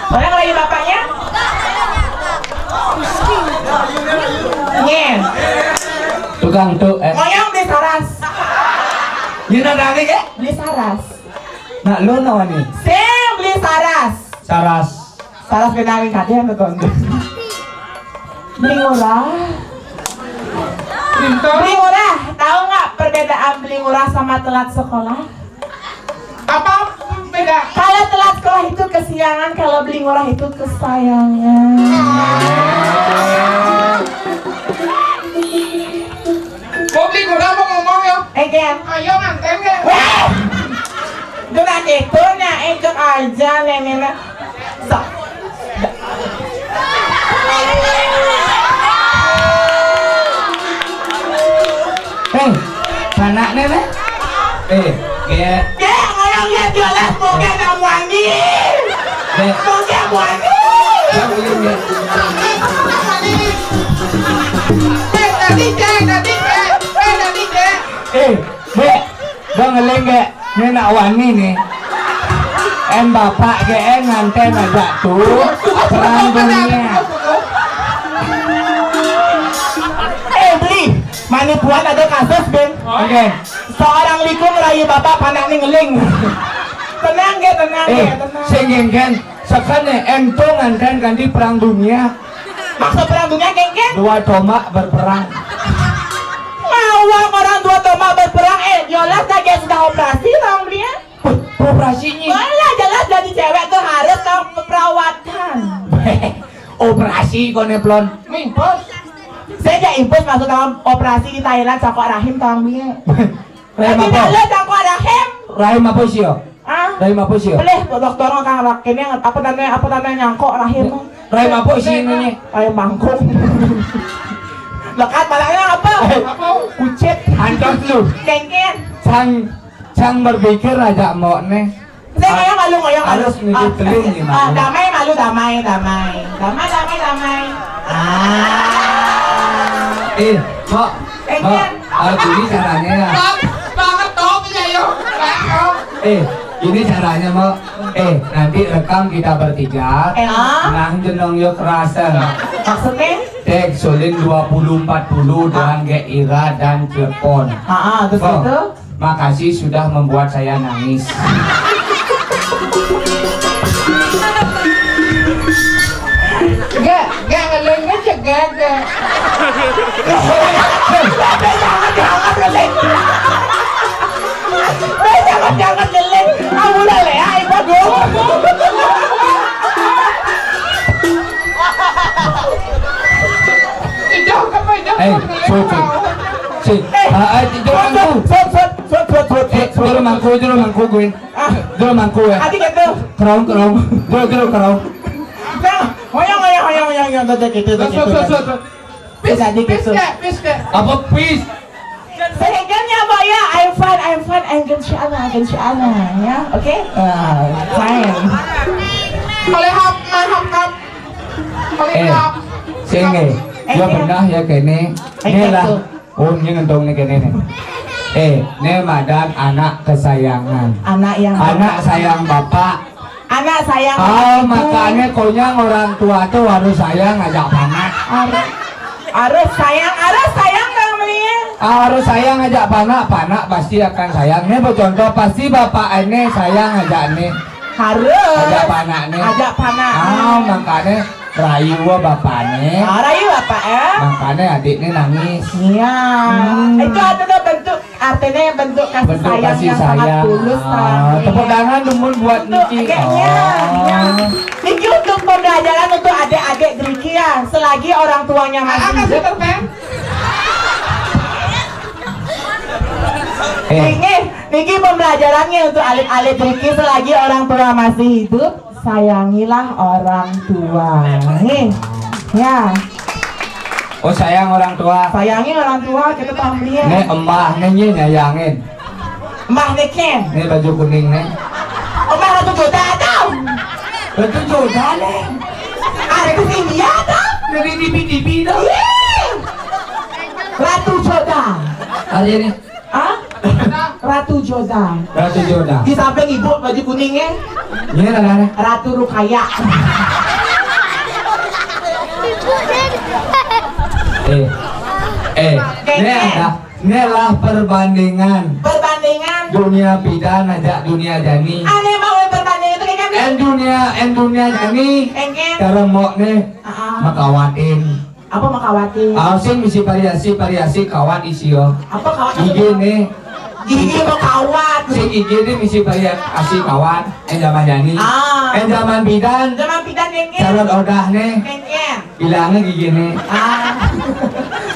Boleh kalau ibu bapaknya? Nih. Tukang tu, eh. Ngoyong beli saras. Ini nanti ke? Beli saras. Nak lu nawa ni? Sing beli saras. Saras. Saras kenalin kade yang betul. Beli murah. Beli murah. Tahu nggak perbedaan beli murah sama telat sekolah? Apa beda? Kalau telat sekolah itu kesiangan, kalau beli murah itu kesayangan. Mau beli murah mau ngomong ya? Again. Ayo nganten ya. Weh! Itu nanti itu, nah, ikut aja, nenek. Sok. Eh, anak nenek. Eh, ya. Dek, orang lihat jualan, bokeh kamu ani. Dek. Bokeh kamu ani. Ya, iya, iya. Eh, tadi, Dek, tadi, Dek. Eh, tadi, Dek. Eh, Dek, bang ngeling, Dek. Ini nak wani nih. En bapak ke en nganten aja tuh. Perang dunia. Eh, beli. Mani puan ada kasus, Ben. Oke. Seorang liku ngerayu bapak panak nih ngeling. Tenang, Dek, tenang, eh, Dek, tenang. Sing genggen, sekarang nih, en tuh nganten kan di perang dunia. Maksud perang dunia, genggen? Dua tombak berperang. Ngawang orang dua tombak berperang, eh, jelas dah dia sudah operasi, orang dia. Wih, operasinya. Malah jelas jadi cewek tuh harus tahu perawatan. Operasi koneplon. Mimpus. Saya aja impus masuk dalam operasi di Thailand, cakok rahim tawang bini. Rahim apa? Cakok rahim. Rahim apa sih ya? Ah. Rahim apa sih ya? Boleh, dokter kan rahim yang apa tanda apa tanda nyangkok rahim. Rahim apa sih ini? Rahim bangkung. Lekat malangnya apa? Apa? Kucit. Hancur lu. Cengkir. Sang Cang berpikir aja mau nih. Saya kayak malu ngoyong harus malu. Nitip teling nih, ah, malu. Damai malu damai damai. Damai damai damai. Ah. Eh, mau, eh, mau, kan? Ah, gini caranya ya. Top banget top ya yo. Eh, gini caranya mau. Eh, nanti rekam kita bertiga. Eh, ah? Nang jenong yo kerasa. Maksudnya? Tek sulin dua puluh empat puluh doang gek Ira dan telepon. Ah, ah, terus itu? Makasih sudah membuat saya nangis. Gak, gak ngelengnya cegah gak. Jangan, jangan ngeleng. Jangan, jangan ngeleng. Aku udah lea, ibu dong. Eh, cukup. Si, ah, ah, jangan aku. Sut, sut, sut, sut, sut, sut, sut, sut. Eh, juru mangku, juru mangku gue. Ah. Juru mangku ya. Adi gitu. Kerong, kerong. Juru, juru, kerong. Nah, hoyong, hoyong, hoyong, hoyong, hoyong, gitu, gitu, gitu. Sut, sut, sut, sut. Pis, pis, gitu. Pis, pis. Apa pis? Sehingga ya, Mbak, ya, I'm fine, I'm fine, I'm good, insya Allah, insya Allah, ya, oke? Ah, fine. Boleh hap, nah, hap, hap. Boleh hap. Eh, sini. Eh, ya, iya. Benar ya, kene. Eh, ini lah. Gitu. Oh, ini ngentong nih kene nih. Eh, ini madan anak kesayangan. Anak yang anak sayang bapak. Anak sayang. Ah, makanya konyang orang tua tuh harus sayang aja panak. Harus, harus sayang, harus sayang dong, Meli. Harus sayang aja panak, panak pasti akan sayang. Nih, buat contoh, pasti bapak ini sayang aja nih. Harus. Aja panak nih. Aja panak. Ah, makanya rayu bapaknya. Ah, rayu bapak ya. Makanya adiknya nangis. Iya. Hmm. Itu ada tuh bentuk Artinya bentuk kasih sayang yang sangat tulus. Ah, tepuk tangan dulu buat Niki. Kayaknya, ya. Niki untuk pembelajaran untuk adik-adik Driki ya, selagi orang tuanya masih hidup. Eh. Niki, niki pembelajarannya untuk alit-alit Driki selagi orang tua masih hidup. Sayangilah orang tua. Nih. Ya. Oh, sayang orang tua. Sayangin orang tua, kita paham dia. Nih, embah, nih, nyayangin. Embah, nih, Ken. Nih, baju kuning, nih. Embah, Ratu Joda, tau. Ratu Joda, nih. Artis India, tau. Dari T V, T V, tau. Iya. Ratu Joda. Hari ini. Hah? Ratu Joda. Ratu Joda. Di samping ibu baju kuningnya. Ini lah, lah. Ratu Rukaya. Eh, eh, Keke. Ini ada, ini lah perbandingan. Perbandingan. Dunia pidan aja dunia jani. Aneh mau perbandingan itu kayaknya. En dunia, en dunia jani. Keke. Cara mau nih, ah, makawatin. Apa mah kawat? Ah, sing misi variasi, variasi kawat isi yo. Apa kawat? Gigi nih. Gigi mau kawat. Sing gigi nih misi variasi kawat. Eh, zaman jani. Ah. Eh, zaman bidan. Zaman bidan, dengke. Calon odah nih. Dengke. Hilangnya gigi nih. Ah.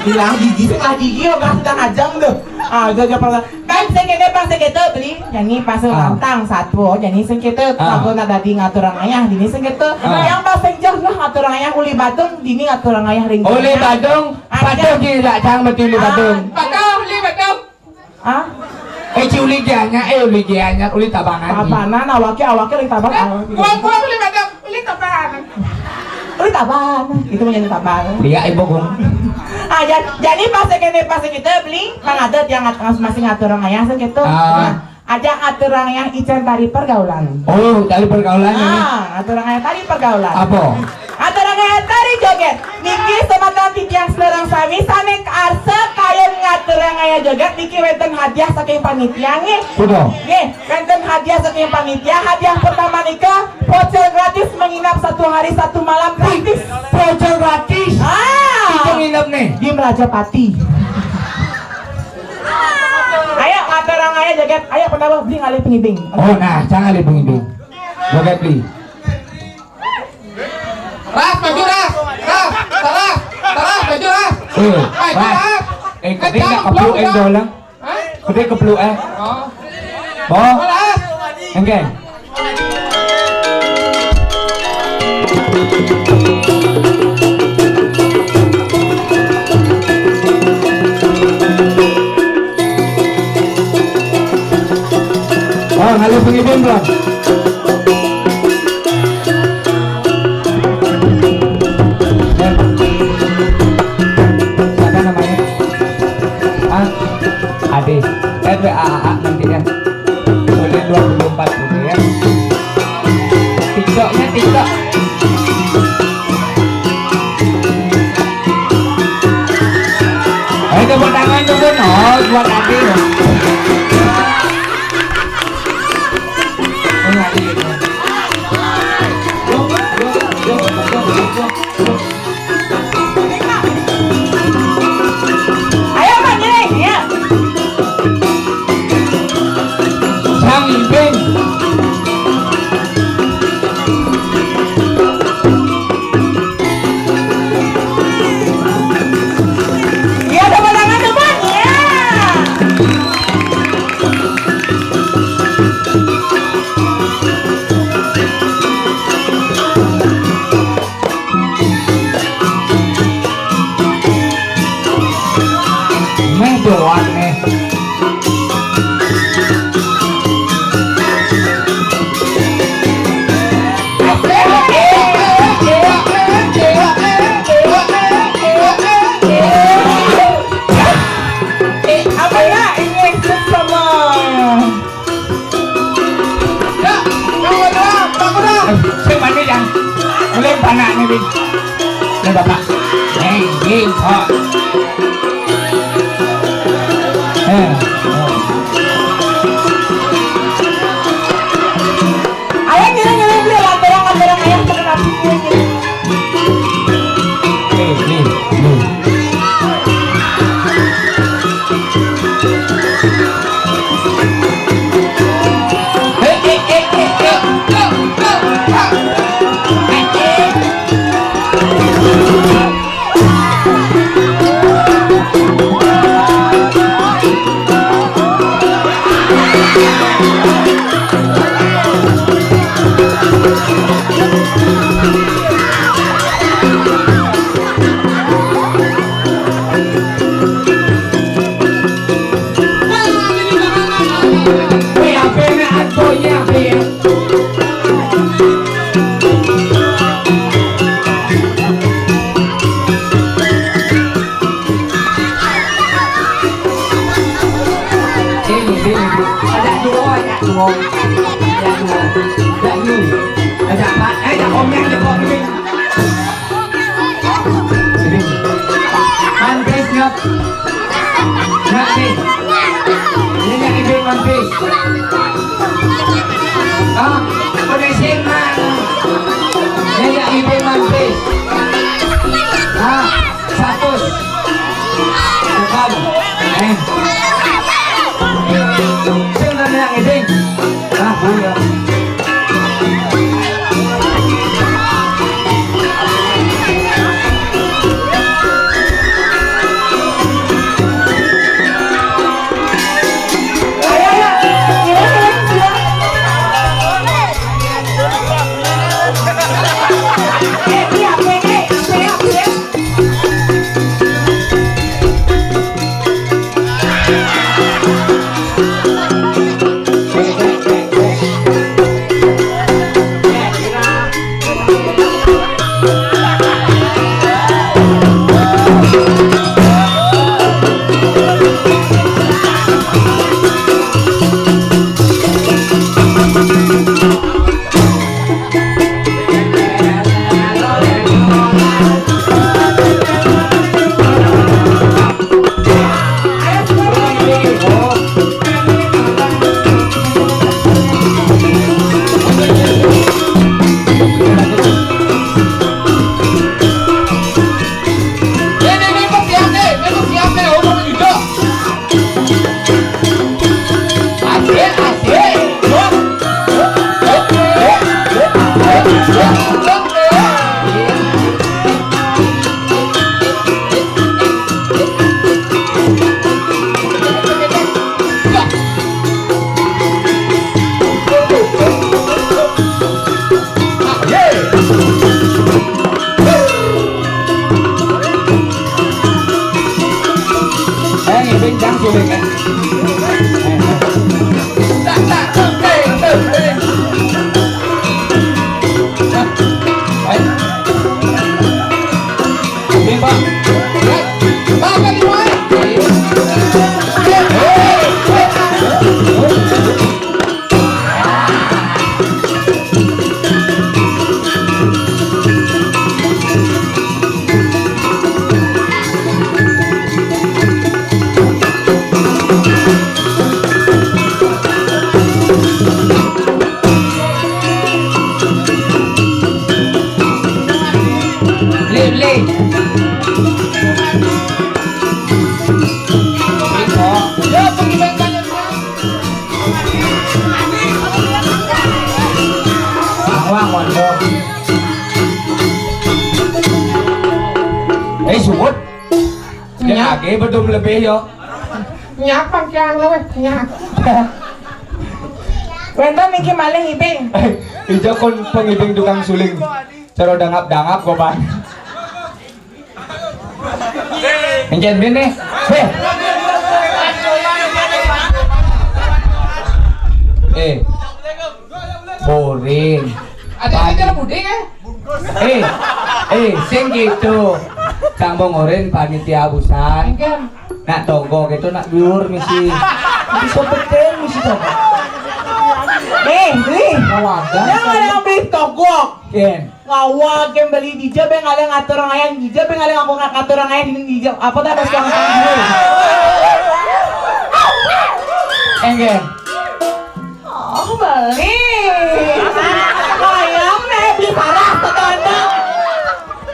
Hilang gigi, sing lah gigi, odah sedang ajang tuh. Ah, jaja pernah. Kan sing kéné pas sing kéto beli, jani pas lantang satu, jani sing kéto. Ah. Aku nak dadi ngaturang ayah, dini sing kéto. Ah. Yang pas sing jauh lah ngaturang ayah uli Badung, dini ngaturang ayah ring. Uli Badung, ah, Badung di Lajang, betul uli Badung. Badung, uli Badung. Ah? Eh, ci uli gianya, eh, uli gianya, uli tabangan. Tabangan, awaknya, awaknya uli tabangan. Buang, buang, uli Badung. Uli taban. Uli taban. Itu menjadi taban. Iya, ibu kong. Ah, ja-, jadi pas kéné pas kita beli, kan ada tiang ngat-, masih ngaturang ayah sing kéto. Ah. Nah, aja ngaturang ayah ican tari pergaulan. Oh, tari pergaulan ini. Ah, ngaturang ayah tari pergaulan. Apa? Ngaturang ayah tari joget. Niki sematan titiang selerang sami sané arsa kayun ngaturang ayah joget niki wénten hadiah saking panitia nggih. Betul. Nggih. Wénten hadiah saking panitia, hadiah pertama nika voucher gratis menginap satu hari satu malam gratis. Voucher gratis. Ah. Kita nginep nih. Di Melajapati. Ayo, ngaturang ayah joget. Ayo, pertama beli ngalih pengibing. Oh, nah, jangan ngalih pengibing. Joget beli. Ras, maju, Ras. Ras, Ras, Ras, maju, Ras. Eh, maju, Ras. Ras. Eh, kencang, kepluk, eh, kepluk, dolang. Hah? Gede kepluk, eh. Oh. Oh. Ras. Enggak. Oh, ngalih pengibing belum? Siapa namanya? Ah, Ade. Add W A A nanti ya. Boleh dua puluh empat puluh ya. TikToknya TikTok. Ayo tepuk tangan dulu, no, buat Ade. Oh, Ade. Ayo, Bang, ngiring, ya. Sang Ibing. Ya, tepuk tangan, teman. Ya. Meh doang, meh. Apa ya? Ini sama. Ya, kamu doang, kamu doang. Eh, sing mandi, Jang. Mulai panak nih, Bin. Nih, Bapak. Nih, Bin. Oh. Eh. Oh. Ayo, ngiring, ngiring, beli, lanturang, lanturang, ayo, cepet rapi, ngiring, ngiring. Eh, nih, nih. Weh, apa nak aku ya, apa ya? Sini, sini, sini. Ada dua, ada dua. Ada dua. Ada dua. Ada empat. Eh, ada komen, ada komen. Sini. Mampis, nyap. Nyap, sini. Ini yang ibu mampis. Ah, udah sini, Mak. Ini yang ibu mampis. Ah. Satus. Bukan. Eh. Sing nanya ngiding. Nah, buyur. Eh, ngibing jang suling, eh. Tak, tak, tak, tak, tak. Eh. Ngibing, Bang. Ya. Bang, balik, Bang. Eh, eh, eh. Beli, beli. Beli, kok. Yo, pergi main kalian, Bang. Awak mondok. Eh, suwut. Nyap. Lagi bedum lebih, yo. Nyap, pangkiang lu, eh. Nyap. Wénten niki malih ibing. Ija kon pengibing tukang suling. Cara dangap-dangap kok, Bang. Encén bini. Heh. Eh. Boring. Ada aja buding, eh. Eh. Eh, sing gitu. Cang Bongorin panitia busan. Engken. Nak tonggo gitu, nak biur misi. Misi sopetin, misi tonggo. Eh, beli. Kawagan. Yang ada beli togok. Ken. Ngawag yang beli dija, beng, ada ngatur ngayan dija, beng, ada ngaku ngatur ngayan dija. Apa tuh, atas uang dulu? Enggen. Oh, beli. Ayam, eh, beli parah, tetangga.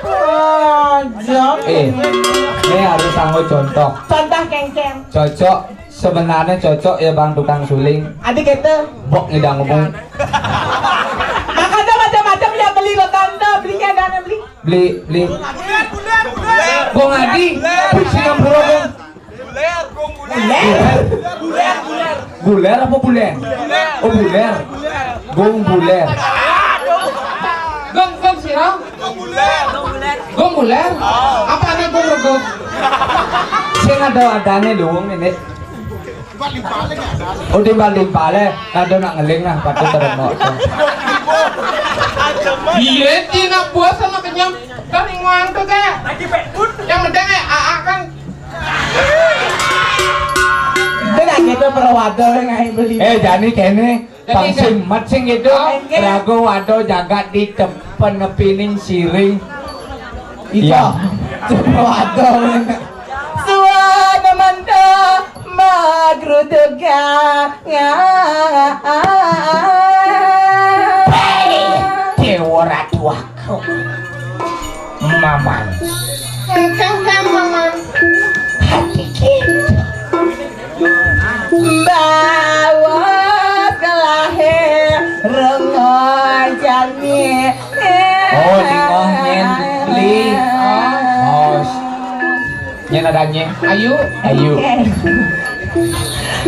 Oh, jam. Eh, ini harus sanggup contoh. Contoh kengkeng. Cocok. Sebenarnya cocok ya, Bang, tukang suling. Adi kata. Bok ngidang ngomong. Makanya macam-macam ya beli lo tante, belinya ada beli. Beli, beli. Gong Adi, pusing ampura, Gong. Buler. Buler apa buler? Oh, buler. Gong buler. Gong, gong sira? Gong buler. Apa nih gong regok? Sing ada adanya dong ini. Oh, timbal-timbal, eh. Ada nak ngeling lah, patut teremok. Iya, Cina bos sama kenyam. Kan inguang tuh, Kak. Yang penting, eh, A A kan. Itu nak gitu, perwado, ngai beli. Eh, jani kene. Jadi, pang sing mat sing gitu. Oke. Rago wado jagat di tempat nepining siring. Iya. Coba wado. Suana manta magruduga. Hei, Dewa Ratu aku. Maman. Engkang, Kang, Maman. Hati kita. Bawa kelahe rengojane. Oh, di ngoh nyen beli. Oh, nyen adanye. Ayu. Ayu.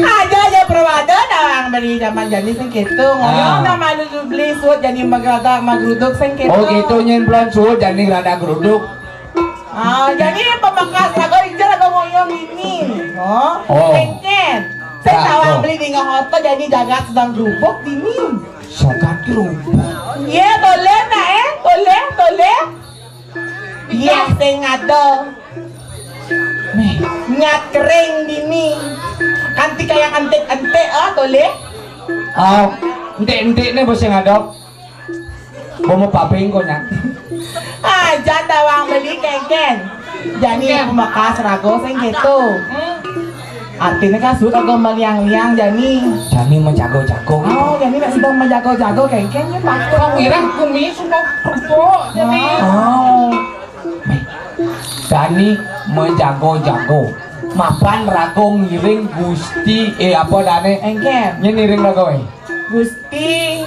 Aja aja perwada nawang beli zaman jani sing gitu. Ngoyong nama lu beli suut jani magrada magruduk sing gitu. Oh, gitu nyen belum suut jani rada geruduk. Ah, jadi pamekasna go incer atau ngoyong ini. Oh, oh. Kengken. Saya tawang beli di ngohoto jadi jagat sedang gerubuk dini. Sokat gerubuk. Iya, toleh nak eh, toleh, toleh. Iya, sing ada. Nih, ngat kering dini. Kanti kayak entik-entik ah, toleh. Ah, entik-entik nih bos yang ada. Bomo paping konyang. Ah, jan tawang beli kengken. Jani aku makas rago sing gitu. Artinya kan sudah rago meliang-liang jani. Jani menjago-jago. Oh, jani nak sedang menjago-jago kengken ni patut. Kau kira kumi sudah kerupuk jani. Oh. Jani menjago-jago. Mapan rago ngiring Gusti eh apa dane? Engken. Nyen ngiring rago eh. Gusti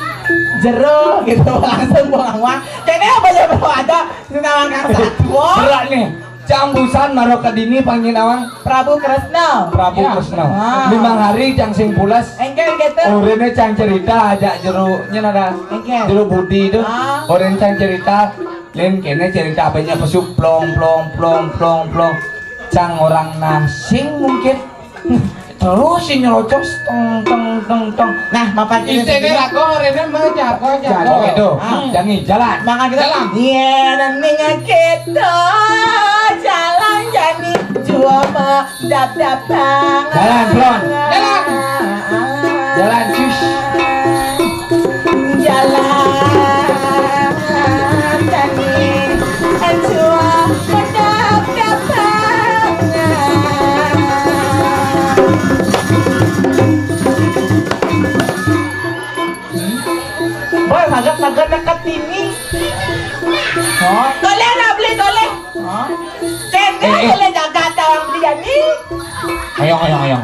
Jero gitu langsung buang uang. Kene apa ya bro ada senawang kang satu. Berat nih. Cang busan maro ke dini panggil nawang Prabu Kresna. Prabu Kresna. Limang hari cang sing pulas. Engkel gitu. Orene cang cerita aja jero nyen ada. Engkel. Jero budi itu. Oren cang cerita. Lain kene cerita apanya pesu plong plong plong plong plong. Cang orang nasing mungkin. Terus si nyerocos tong tong tong tong. Nah, mapan kita. Isine lagu rene mah jago jago. Jago gitu. Ah. Jangan jalan. Makan kita. Jalan. Yen ning kita jalan jani jua mah dap dap tangan. Jalan, Bron. Jalan. Jalan, cus. Jalan jani jua mah dap dap tangan. Boy, magat-magat dekat ini. Oh, toleh nak beli toleh. Oh. Cendol eh, eh. Toleh jaga tawang beli jani. Ayo, ayo, ayo.